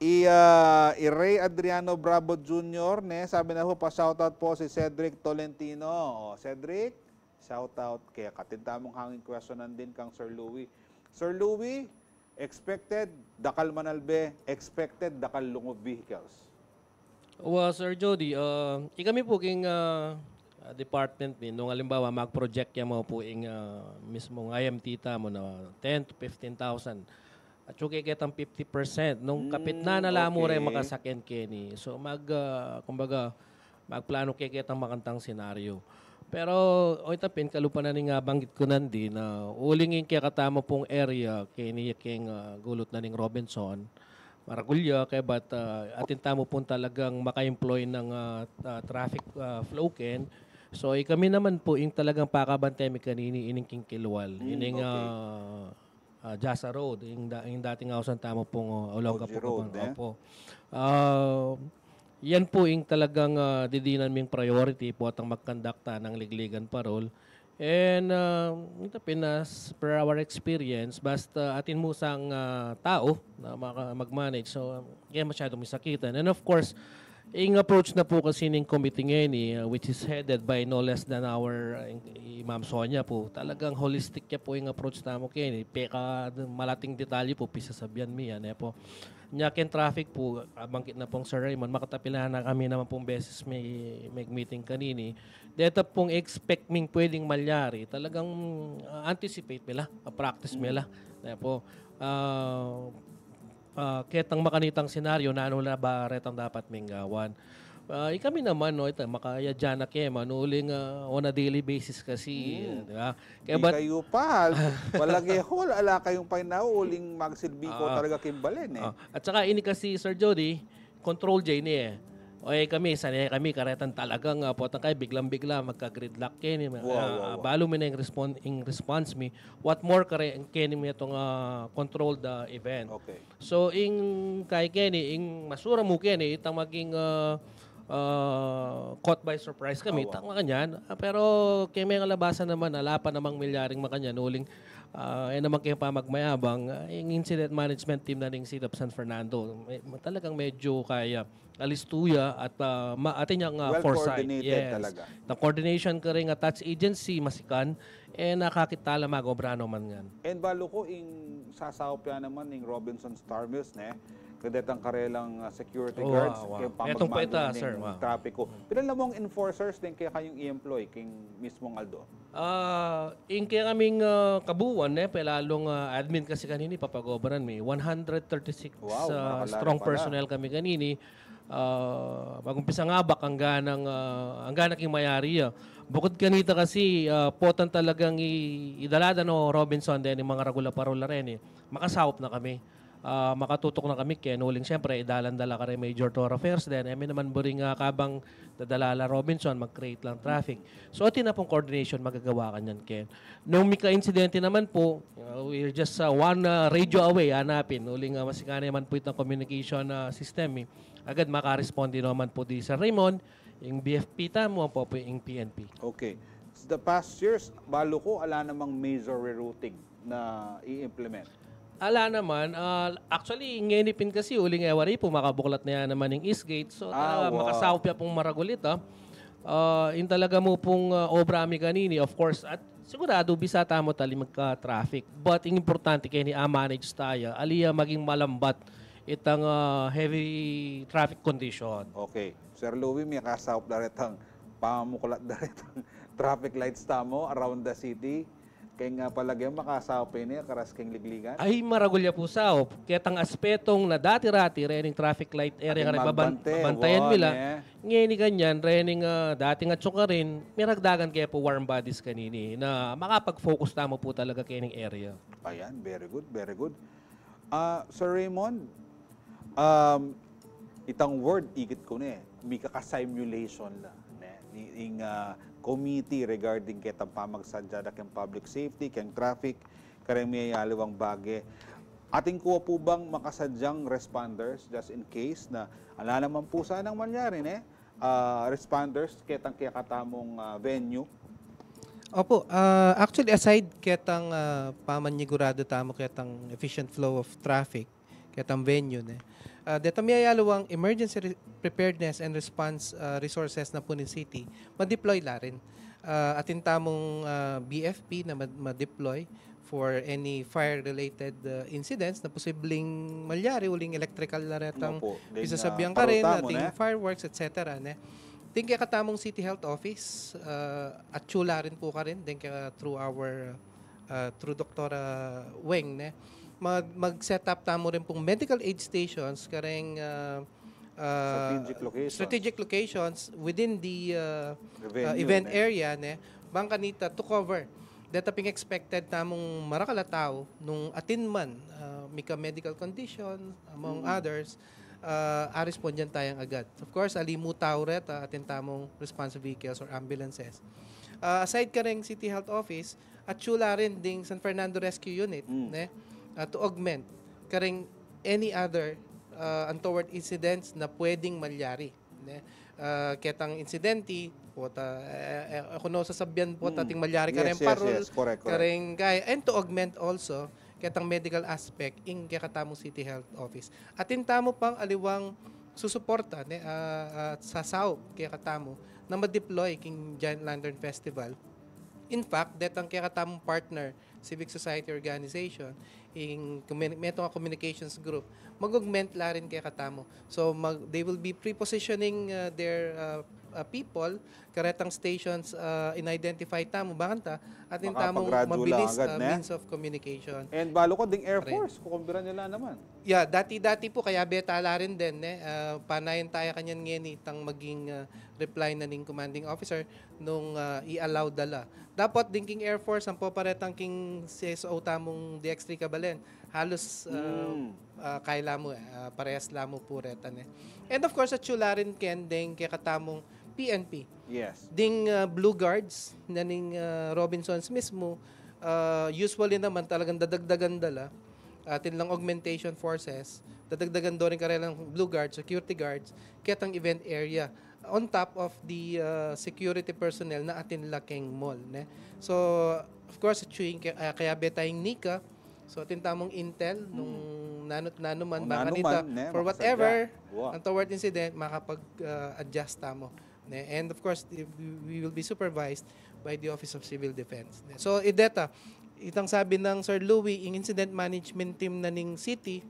I, ah, i Ray Adriano Bravo Junior, ne, sabi na pu, pa-shoutout pu si Cedric Tolentino. O, Cedric, shoutout keka. Atin tamung hangin question nandin kang Sir Louie. Sir Louie, expected dakal manalbe, expected dakal lungub vehicles. Wa, Sir Jody, ah, ikami pu king, ah, ah, department mi, nung alimbawa, mag-project ya mu pu ing, ah, mismung I M T tamu na ten to fifteen thousand. At yung keketang fifty percent, nung kapit na, na la mu re makasakyan keni. So, mag, ah, kumbaga, magplano keketang makantang senaryo. Pero, o, ita pin, kalupa na ning, ah, banggit ku nandin, na uling ing kekatamu pung area, keni king, ah, gulut na ning Robinson, maragul ya, kaya ba't, ah, atin tamu pung talagang maka-employ ng, ah, ah, traffic, ah, flow ken. So, ikami naman pu ing talagang pakabante mi kanini, ining king Kilwal. Ining, ah, ah, Jasa Road, ing da-, ing dating ausan tamu pung, ah, Olongapo Road, Kapampangan. Opo. Ah, yan pu ing talagang, ah, didinan ming priority pu at ang magkandakta ng ligligan parol. And, ah, ita pin, as per our experience, basta atin mu sang, ah, tau na maka-, mag-manage, so, um, kaya masyadong misakitan. And of course, ing approach na pu kasi ning committee ngeni, uh, which is headed by no less than our, uh, i Ma'am Sonia pu, talagang holistic ya pu ing approach tamu keni. Peka malating detalye pu, pisasabian mi yan, e pu. Nya ken traffic pu, ah, banggit na pung Sir Raymond, makatapilan na kami naman pung beses mi, mi meeting kanini. Deta pung expect ming pwedeng malyari, talagang, ah, anticipate mi la, ah, practice mi la. E pu, ah, ah, ketang makanitang senaryo, nanu la ba retang dapat ming gawan. Ah, ikami naman, no, ita, makayadya na kami, no, uling, ah, on a daily basis kasi, di ba? Kaya Ikayu pa, walage hall, ala kayung painawa, uling magsilbi ko talaga king balen, eh. Ah, at saka ini kasi, Sir Jody, control J ini, eh. O, eh, kami, sanay kami, karetang talagang, ah, potang kaya, biglang-bigla, magka-gridlock keni. Wow, wow, wow. Balu mi na ing respon-, ing response mi. What more, kare-, keni mi itong, ah, controlled, ah, event. Okay. So, ing kay keni, ing masura mu keni, itang maging, ah, ah, caught by surprise kami, itang makanyan. Ah, pero kaya may kalabasan naman, ala pa namang milyaring makanyan, uling, ah, e naman kaya pamagmayabang, ah, ing incident management team na ning City of San Fernando, may, talagang medyo kaya alistu ya at, ah, ma-, atin yang, ah, foresight. Well coordinated talaga. The coordination karing attached agency, masikan, e nakakit tala magobra no man ngan. And balu ku, ing sasaup ya naman ning Robinsons Star Mills, ne? Kadetang karelang, ah, security guards, keng pamagmandu ning trapiko. Pilan la mung enforcers deng kekayung i-employ keng mismung aldo? Ah, ing kekaming, ah, kabuuan, ne, pelalung, ah, admin kasi kanini papagobran mi. One hundred thirty-six, ah, strong personnel kami kanini. Ah, mag-umpisa ngabak anggang, ah, anggang king mayari ya. Bukut kanita kasi, ah, potang talagang i-, idala da no Robinson deni ing mga ragul a parul a reni, makasaup na kami. Ah, makatutuk na kami keni uling siyempre, idalan da la karing major thoroughfares deni. E mi naman buring, ah, kabang dadala la Robinson, mag-create lang traffic. So, atin na pung coordination magagawa kanyan keni. Nung mika-insidente naman pu, ah, we're just, ah, one, ah, radio away, hanapin. Uling, ah, masikan naman pu itang communication, ah, system, eh. Agad makaresponde naman pu di Sir Raymond, ing B F P tamu, ampo pu ing P N P. Okay. The past years, balu ku, ala namang major rerouting na i-implement? Ala naman. Ah, actually, ngeni pin kasi, uling e wari pu, makabuklat na ya naman ing East Gate. So, talaga, makasaup ya pung maragul ita. Ah, ing talaga mu pung, ah, obra mi kanini, of course, at sigurado bisa tamu tali magka-traffic. But ing importante keni, a-manage ta ya, ali ya maging malambat itang, ah, heavy traffic condition. Okay. Sir Louie, mikasaup da retang pamuklat da retang traffic lights tamu around the city. Keng, ah, palage mu, makasaup ini karas keng ligligan? Ay, maragul ya pu saup. Ketang aspetong na dati-rati rening traffic light area, karing babantayan mi la. Ngeni kanyan, rening, ah, dating atsu karin, miragdagan kaya pu warm bodies kanini na makapag-focus tamu pu talaga kening area. Ayan, very good, very good. Ah, Sir Raymond, um, itang word, ikit ku ne, mika-simulation la, ne? Ing, ah, committee regarding ketang pamagsadya da keng public safety, keng traffic, kareng miyayaliwang bage. Atin ku pu bang makasadyang responders just in case na ala naman pu sanang malyari, ne? Ah, responders ketang kekatamung, ah, venue? Opo, ah, actually, aside ketang, ah, pamanyigurado tamu ketang efficient flow of traffic, ketang venue, ne? Ah, detang miyayaliwang emergency re-, preparedness and response, ah, resources na pu ning city, ma-deploy la rin. Ah, atin tamung, ah, B F P na ma-, ma-deploy for any fire-related, uh, incidents na posibleng malyari, uling electrical na retang pisasabian karin, ating fireworks, et cetera, ne? Deng kekatamung City Health Office, uh, atsu la rin pu karin, deng keka, through our, uh, through Doktora Weng, ne? Mag-, mag-set up tamu rin pung medical aid stations kareng, uh, uh, strategic locations within the, uh, uh, event area, ne? Bang kanita to cover deta ping expected tamung marakal a tau nung atin man, uh, mika medical condition, among others, uh, a-respondan tayang agad. Of course, ali mu tau reta, atin tamung response vehicles or ambulances. Uh, aside kareng City Health Office, atsu la rin ding San Fernando Rescue Unit, ne? Uh, to augment kareng any other, uh, untoward incidents na pwedeng malyari, ne? Ah, ketang insidente, pota, eh, eh, kung ano sasabian, pota, ating malyari kareng parol, kareng kaya, and to augment also ketang medical aspect ing kekatamung City Health Office. Atin tamu pang aliwang susuporta, ne, ah, ah, sasaup kekatamu na ma-deploy king Giant Lantern Festival. In fact, detang kekatamung partner civic society organization, ing commu-, metung a communications group, mag-augment la rin kekatamu. So, mag-, they will be pre-positioning, uh, their, uh, uh, people, karetang stations, uh, in-identify tamu, bakanta, atin tamung mabilis, uh, means of communication. And balu ko ding Air Force, kukumbiran nila naman. Yeah, dati-dati pu, kaya beta la rin din, ne? Uh, panayan taya kanyan ngeni itang maging, uh, reply na ning commanding officer nung, uh, i-allow da la. Dapat ding king Air Force, ampo pa retang king C S O tamung D X three Cabalen. Halos, uh, uh, kaya la mu, eh, uh, parehas la mu pu reta, ne? And of course, atsu la rin ken ding kekatamung P N P. Yes. Ding, uh, Blue Guards, na ning, uh, Robinsons mismu, uh, usually naman talagang dadagdagan da la, atin lang augmentation forces, dadagdagan da rin karelang Blue Guards, security guards, ketang event area, on top of the, uh, security personnel na atin la keng mall, ne? So, of course, atsu ing ke-, uh, kaya beta ing nika, so, atin tamung intel, nung nanu't nanu man, bakanita, for whatever untoward incident, makapag, uh, adjust tamu. Ne? And of course, we, we will be supervised by the Office of Civil Defense. Ne? So, ideta, itang sabi nang Sir Louie, ing incident management team na ning city,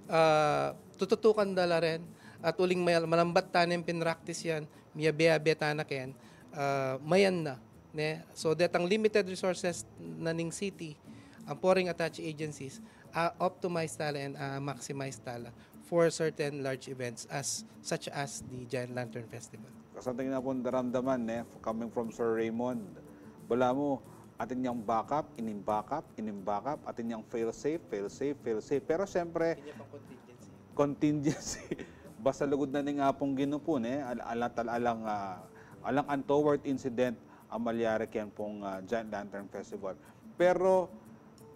ah, tututukan da la rin, at uling may malambat tanem pinractice yan, miyabe-abe tana ken, ah, mayan na, ne? So, detang limited resources na ning city, ampo ring attached agencies, ah, optimize tala and, ah, maximize tala for certain large events as, such as the Giant Lantern Festival. Kasanting na pong daramdaman, ne, coming from Sir Raymond. Balamu, atin yang backup, ining backup, ining backup, atin yang fail-safe, fail-safe, fail-safe. Pero siyempre, contingency. Basta lugud na ning Apung Ginu pu, ne, al-, ala-, tal-, alang, ah, alang untoward incident ang malyari ken pung, ah, Giant Lantern Festival. Pero,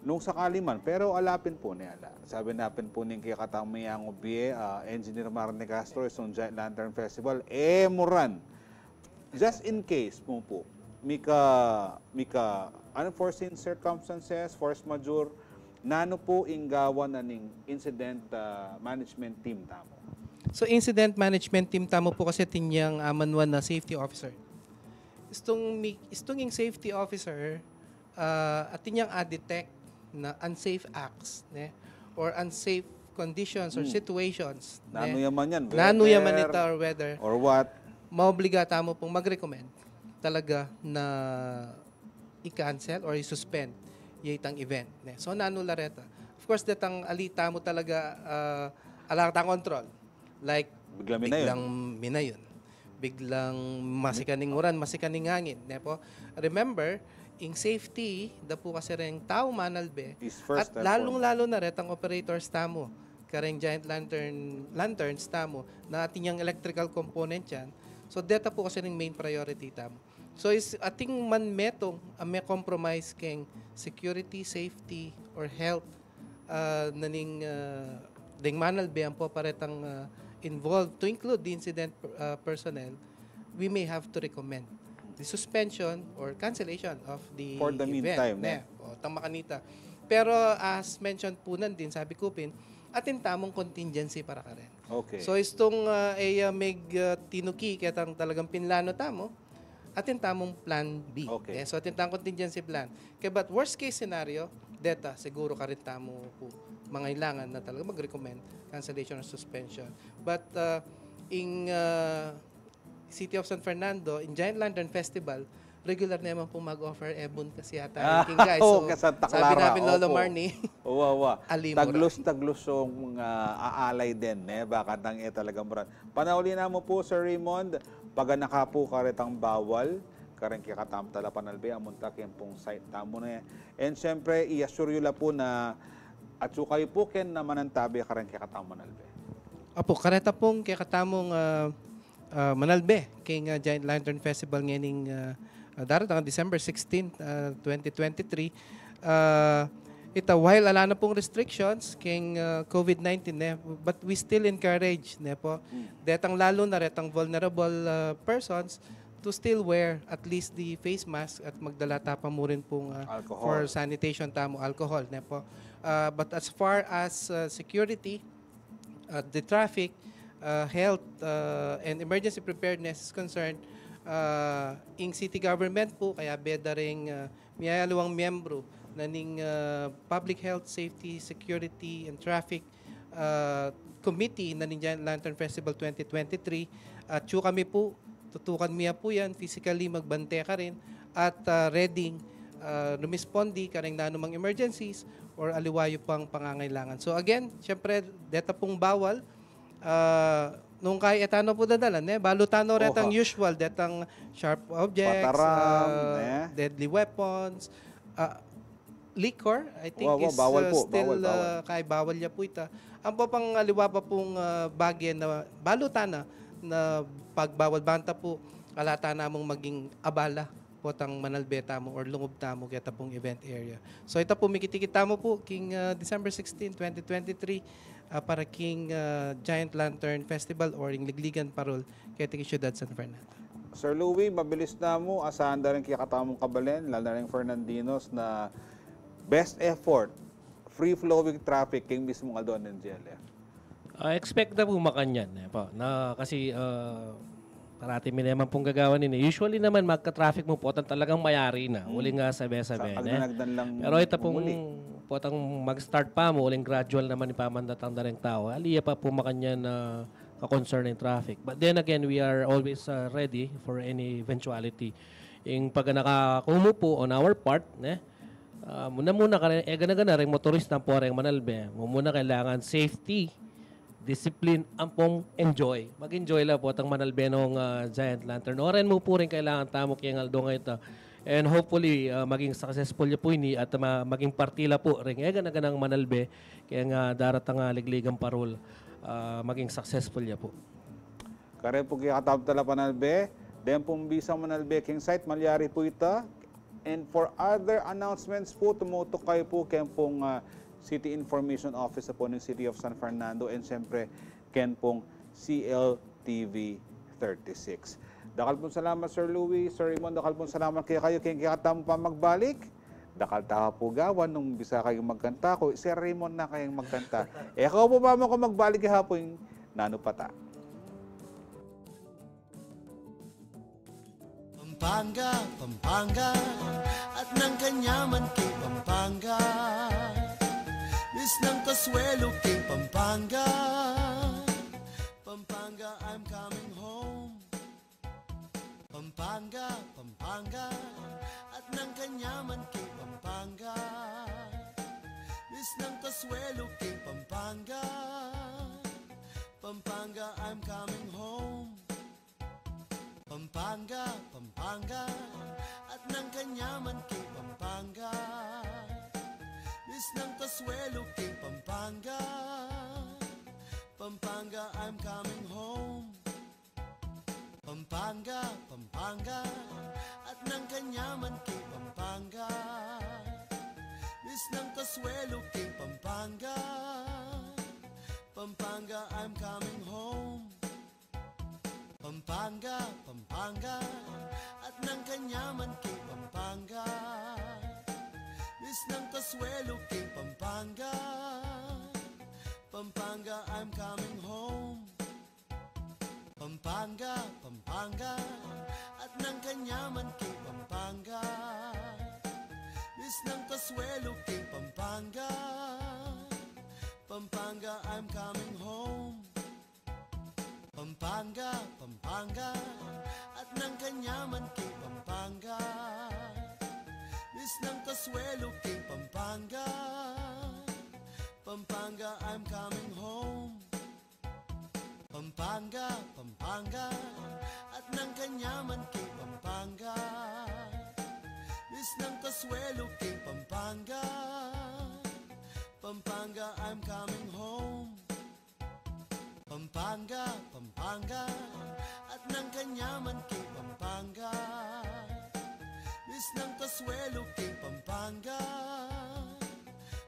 nung sakali man, pero ala pin pu, ne, ala. Sabi na pin pu ning kekatang miyang bie, ah, Engineer Marnie Castro, istung Giant Lantern Festival, e mu ran. Just in case mu pu, mika, mika unforeseen circumstances, force majeure, nanu pu ing gawan na ning incident, ah, management team tamu? So, incident management team tamu pu kasi atin yang, ah, manuan na safety officer. Istung mi-, istung ing safety officer, ah, atin yang a-detect na unsafe acts, ne? Or unsafe conditions or situations, ne? Nanu ya man yan, nanu ya man ita or weather, or what? Maobliga tamu pung mag-recommend talaga na i-cancel or i-suspend ya itang event, ne? So, nanu la reta? Of course, detang ali tamu talaga, ah, ala tang control. Like, biglang minayun. Biglang minayun. Biglang masikan ing uran, masikan ing angin, ne po? Remember, ing safety da pu kasi reng tau manalbe. Is first and foremost. At lalung-lalu na retang operators tamu, kareng Giant Lantern, lanterns tamu, na atin yang electrical component yan. So, deta pu kasi ring main priority tamu. So, is atin man metung a me-compromise keng security, safety, or health, ah, na ning, ah, deng manalbe ampo pa retang, ah, involved, to include the incident, ah, personnel, we may have to recommend the suspension or cancellation of the event. For the meantime, ne? O, tama kanita. Pero as mentioned pu nandin, sabi ku pin, atin tamung contingency para karen. Okay. So, istung, ah, e ya meg, ah, tinuki ketang talagang pinlano tamu, atin tamung plan B. Okay. Eh, so, atin tamung contingency plan. Kaya, but worst case scenario, deta, siguro karin tamu pu mangailangan na talaga mag-recommend cancellation or suspension. But, uh, in, uh, City of San Fernando, in Giant Lantern Festival, regular naman pu mag-offer, e bun kasi yata king guys. So, sabi namin, Lolo Marnie, owa, owa. Taglus, taglus yung mga aalay din, eh. Baka nang e talagang brand. Panauli namu pu, Sir Raymond, paganaka pu karetang bawal, kareng kekatamung talapanalbe, amunta ken pung site tamu ne. And siyempre, i-assure yu la pu na atsu kayu pu ken manantabe kareng kekatamung manalbe. Apu, kareta pung kekatamung, ah, ah, manalbe king, ah, Giant Lantern Festival ngening, ah, ah, daratang December sixteen, ah, twenty twenty-three. Ah, ita, while ala na pung restrictions king, ah, COVID nineteen, ne, but we still encourage, ne po, detang lalu na retang vulnerable, ah, persons to still wear at least the face mask at magdala ta pa mu rin pung, ah, for sanitation tamu, alcohol, ne po. Ah, but as far as, ah, security, ah, the traffic, ah, health, ah, and emergency preparedness is concerned, ah, ing city government pu, kayabe da ring, ah, miyayaliwang miyembru na ning, ah, Public Health, Safety, Security, and Traffic, ah, Committee na ning Giant Lantern Festival twenty twenty-three. Atsu kami pu, tutukan mi ya pu yan, physically magbante karin, at, ah, ready, ah, rumispondi kareng nanumang emergencies or aliwa yu pang pangangailangan. So again, syempre, deta pung bawal, ah, nung kaya e tano pu dadalan, ne? Balu tano retang usual, detang sharp objects, pataram, ah, ne? Deadly weapons, ah, liquor, I think, wa, wa, is, bawal uh, pu, still bawal, bawal. Uh, kay bawal ya pu ita. Ang pa pang aliwa pa pung uh, bagay na balu tana na pagbawal banta pu, ala tana mung maging abala potang manalbe tamu or lungub tamu keta pung event area. So ita pu, mikit-ikit tamu pu king uh, December sixteen, twenty twenty-three, uh, para king uh, Giant Lantern Festival or ing Ligligan Parol keti king Siyudad San Fernando. Sir Louie, mabilis na mu, asahan da rin kekatamung kabalen, lalo na rin Fernandinos na best effort, free-flowing traffic king mismung aldo ning G L F. Ah, expect na pu makanyan, eh, po. Na, kasi, ah, parati mi naman pung gagawan ini. Usually naman, magka-traffic mu, potang talagang mayari na. Hmm. Uling nga sabe-sabe, ne? Agdan-agdan lang. Pero ita pung mumuli. Potang mag-start pa mu, uling gradual naman ipamandatang da ring tau. Ali ya pa pu makanyan na ka-concern ing traffic. But then again, we are always, uh, ready for any eventuality. Ing pag nakakumu pu on our part, ne? Ah, muna-muna ka rin, e gana-gana ring motorista ampo ring manalbe. Mumuna kailangan safety, discipline, ampong enjoy. Mag-enjoy la potang manalbe nung, ah, Giant Lantern. O rin mu pu rin kailangan tamu keng aldo ngeni. And hopefully, ah, maging successful ya pu ini at ma-, maging parti la pu ring e gana-ganang manalbe keng daratang, ah, Ligligan Parol, ah, maging successful ya pu. Kare pu kekatamu talapanalbe, den pung bisang manalbe keng site, malyari pu ita. And for other announcements pu, tumutuki kayu pu keng pung, ah, City Information Office pu ning City of San Fernando and siyempre keng pung C L T V thirty-six. Dakal pung salamat, Sir Louie. Sir Raymond, dakal pung salamat kekayu keng kekatamung pamagbalik. Dakal ta pu gawan nung bisa kayung magkanta ku, Sir Raymond na kayung magkanta. E kayu pu, mama ku, magbalik ya pu ing nanu pa ta. Pampanga, Pampanga, at nang kanyaman king Pampanga. Miss ng Consuelo king Pampanga. Pampanga, I'm coming home. Pampanga, Pampanga, at nang kanyaman king Pampanga. Miss ng Consuelo king Pampanga. Pampanga, I'm coming home. Pampanga, Pampanga, at nang kanyaman king Pampanga. Miss ng Consuelo king Pampanga. Pampanga, I'm coming home. Pampanga, Pampanga, at nang kanyaman king Pampanga. Miss ng Consuelo king Pampanga. Pampanga, I'm coming home. Pampanga, Pampanga, at nang kanyaman king Pampanga. Miss ng Consuelo king Pampanga. Pampanga, I'm coming home. Pampanga, Pampanga, at nang kanyaman king Pampanga. Miss ng Consuelo king Pampanga. Pampanga, I'm coming home. Pampanga, Pampanga, at nang kanyaman king Pampanga. Miss ng Consuelo king Pampanga. Pampanga, I'm coming home. Pampanga, Pampanga, at nang kanyaman king Pampanga. Miss ng Consuelo king Pampanga. Pampanga, I'm coming home. Pampanga, Pampanga, at nang kanyaman king Pampanga. Miss ng Consuelo king Pampanga.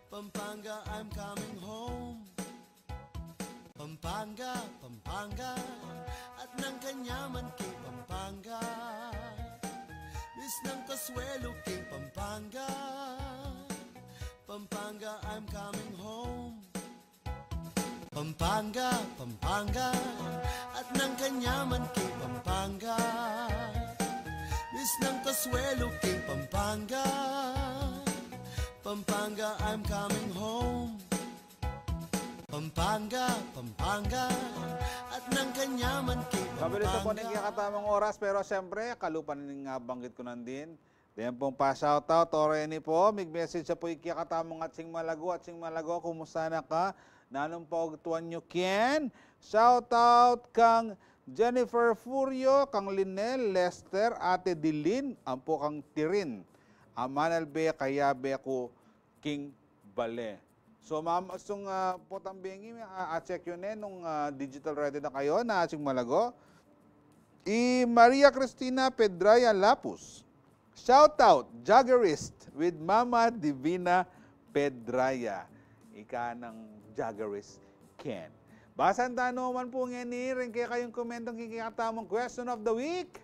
Pampanga, I'm coming home. Pampanga, Pampanga, at nang kanyaman king Pampanga. Miss ng Consuelo king Pampanga. Pampanga, I'm coming home. Pampanga, Pampanga, at nang kanyaman king Pampanga. Miss ng Consuelo king Pampanga. Pampanga, I'm coming home. Pampanga, Pampanga, at nang kanyaman kay Pampanga. Mabilis na po ning kekatamung oras, pero siyempre, kalupa na ning nabanggit ku nandin. Deng pung pa-shoutout, o reni po, mig-message na po ing kekatamung atsing malago, atsing malago, kumusta na ka? Nanung pagtuan yu ken? Shoutout kang Jennifer Furio, kang Linel, Lester, Ate Dilin, ampo kang Tirin. Amanalbe, kayabe ku king bale. So, mam-, sung, ah, potang bengi, ah, a-check yu ne nung, ah, digital ready na kayu, na atsing malago. I Maria Cristina Pedraya Lapus. Shout out, Jaggerist with Mama Divina Pedraya. Ika nang Jaggerist, Ken. Basan ta naman po ngeni ring kekayung komentong king kekatamung question of the week.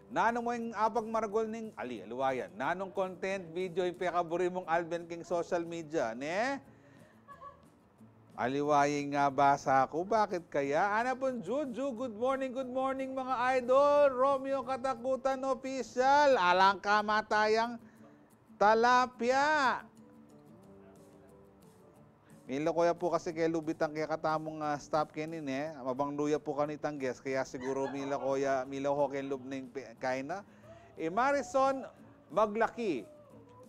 Nanu mu ing apagmaragul ning, ali, aliwa yan. Nanung content video ing pekaburi mung alben king social media, ne? Aliwa ya ing basa ku, bakit kaya? Ana pung Juju, good morning, good morning, mga idol. Romeo Katakutan Official, alang kamatayang talapia. Mila ko ya pu kasi keng lub itang kekatamung, ah, staff keni, ne. Mabang lu ya pu kanitang guest, kaya siguru mila ko ya, mila ko keng lub ning pe-, kaina. I Marison Maglaki,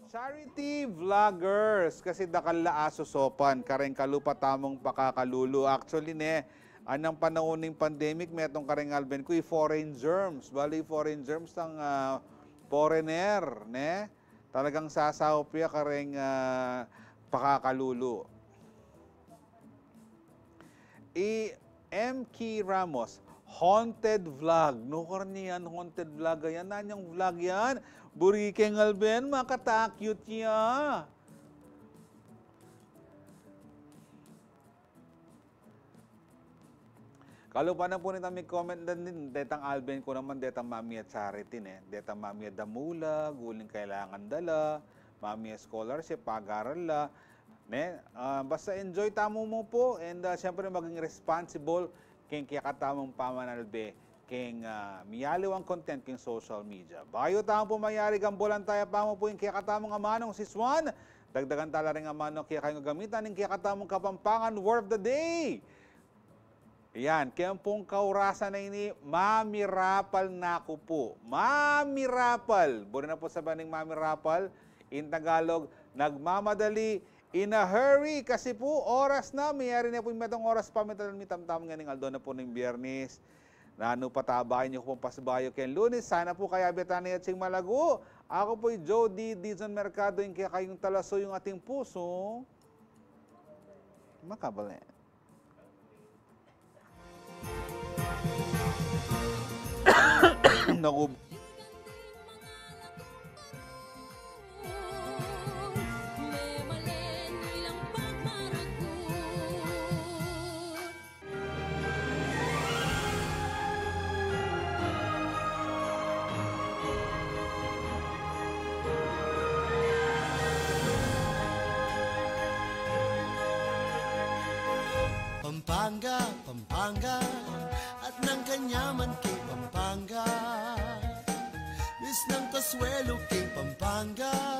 charity vloggers, kasi dakal la asosopan kareng kalupa tamung pakakalulu. Actually, ne, anyang panaun ning pandemic, metung kareng alben ku i foreign germs. Bale, i foreign germs tang, ah, foreigner, ne? Talagang sasaup ya kareng, ah, pakakalulu. I M K Ramos, haunted vlog. Nukarni yan, haunted vlog yan. Anyang vlog yan? Buri keng alben, makatakut ya. Kalupa na pu nitang mi-comment dan din, detang alben ku naman, detang mamie charity, ne? Detang mamie damulag, uling kailangan da la, mamie scholarship, pagaral la, ne? Ah, basta enjoy tamu mu pu, and, ah, siyempre maging responsible keng kekatamung pamanalbe keng, ah, miyaliwang content keng social media. Bayu tamu pu mayari, gambulan taya pa mu pu ing kekatamung amanung siswan, dagdagan ta la ring amanung kekayung gagamitan ning kekatamung Kapampangan word of the day. Yan, keng pung kaurasan a ini, mamirapal na ku pu. Mamirapal! Buri na pu sabian ning mamirapal in Tagalog, nagmamadali, in a hurry, kasi pu, oras na, miyari na pu ing metung oras pa, mitan-, mitamtam ngening aldo na pu ning Biyernes. Nanu pa, tabayan yu ku pung pasibayu keng Lunes, sana pu kayabe tana atsing malago. Aku pu i Jody Dizon Mercado, ing kekayung talasuyung ating pusu. Makabalen. Naku. Pampanga, Pampanga, at nang kanyaman keng Pampanga. Misnang kasuelu keng Pampanga.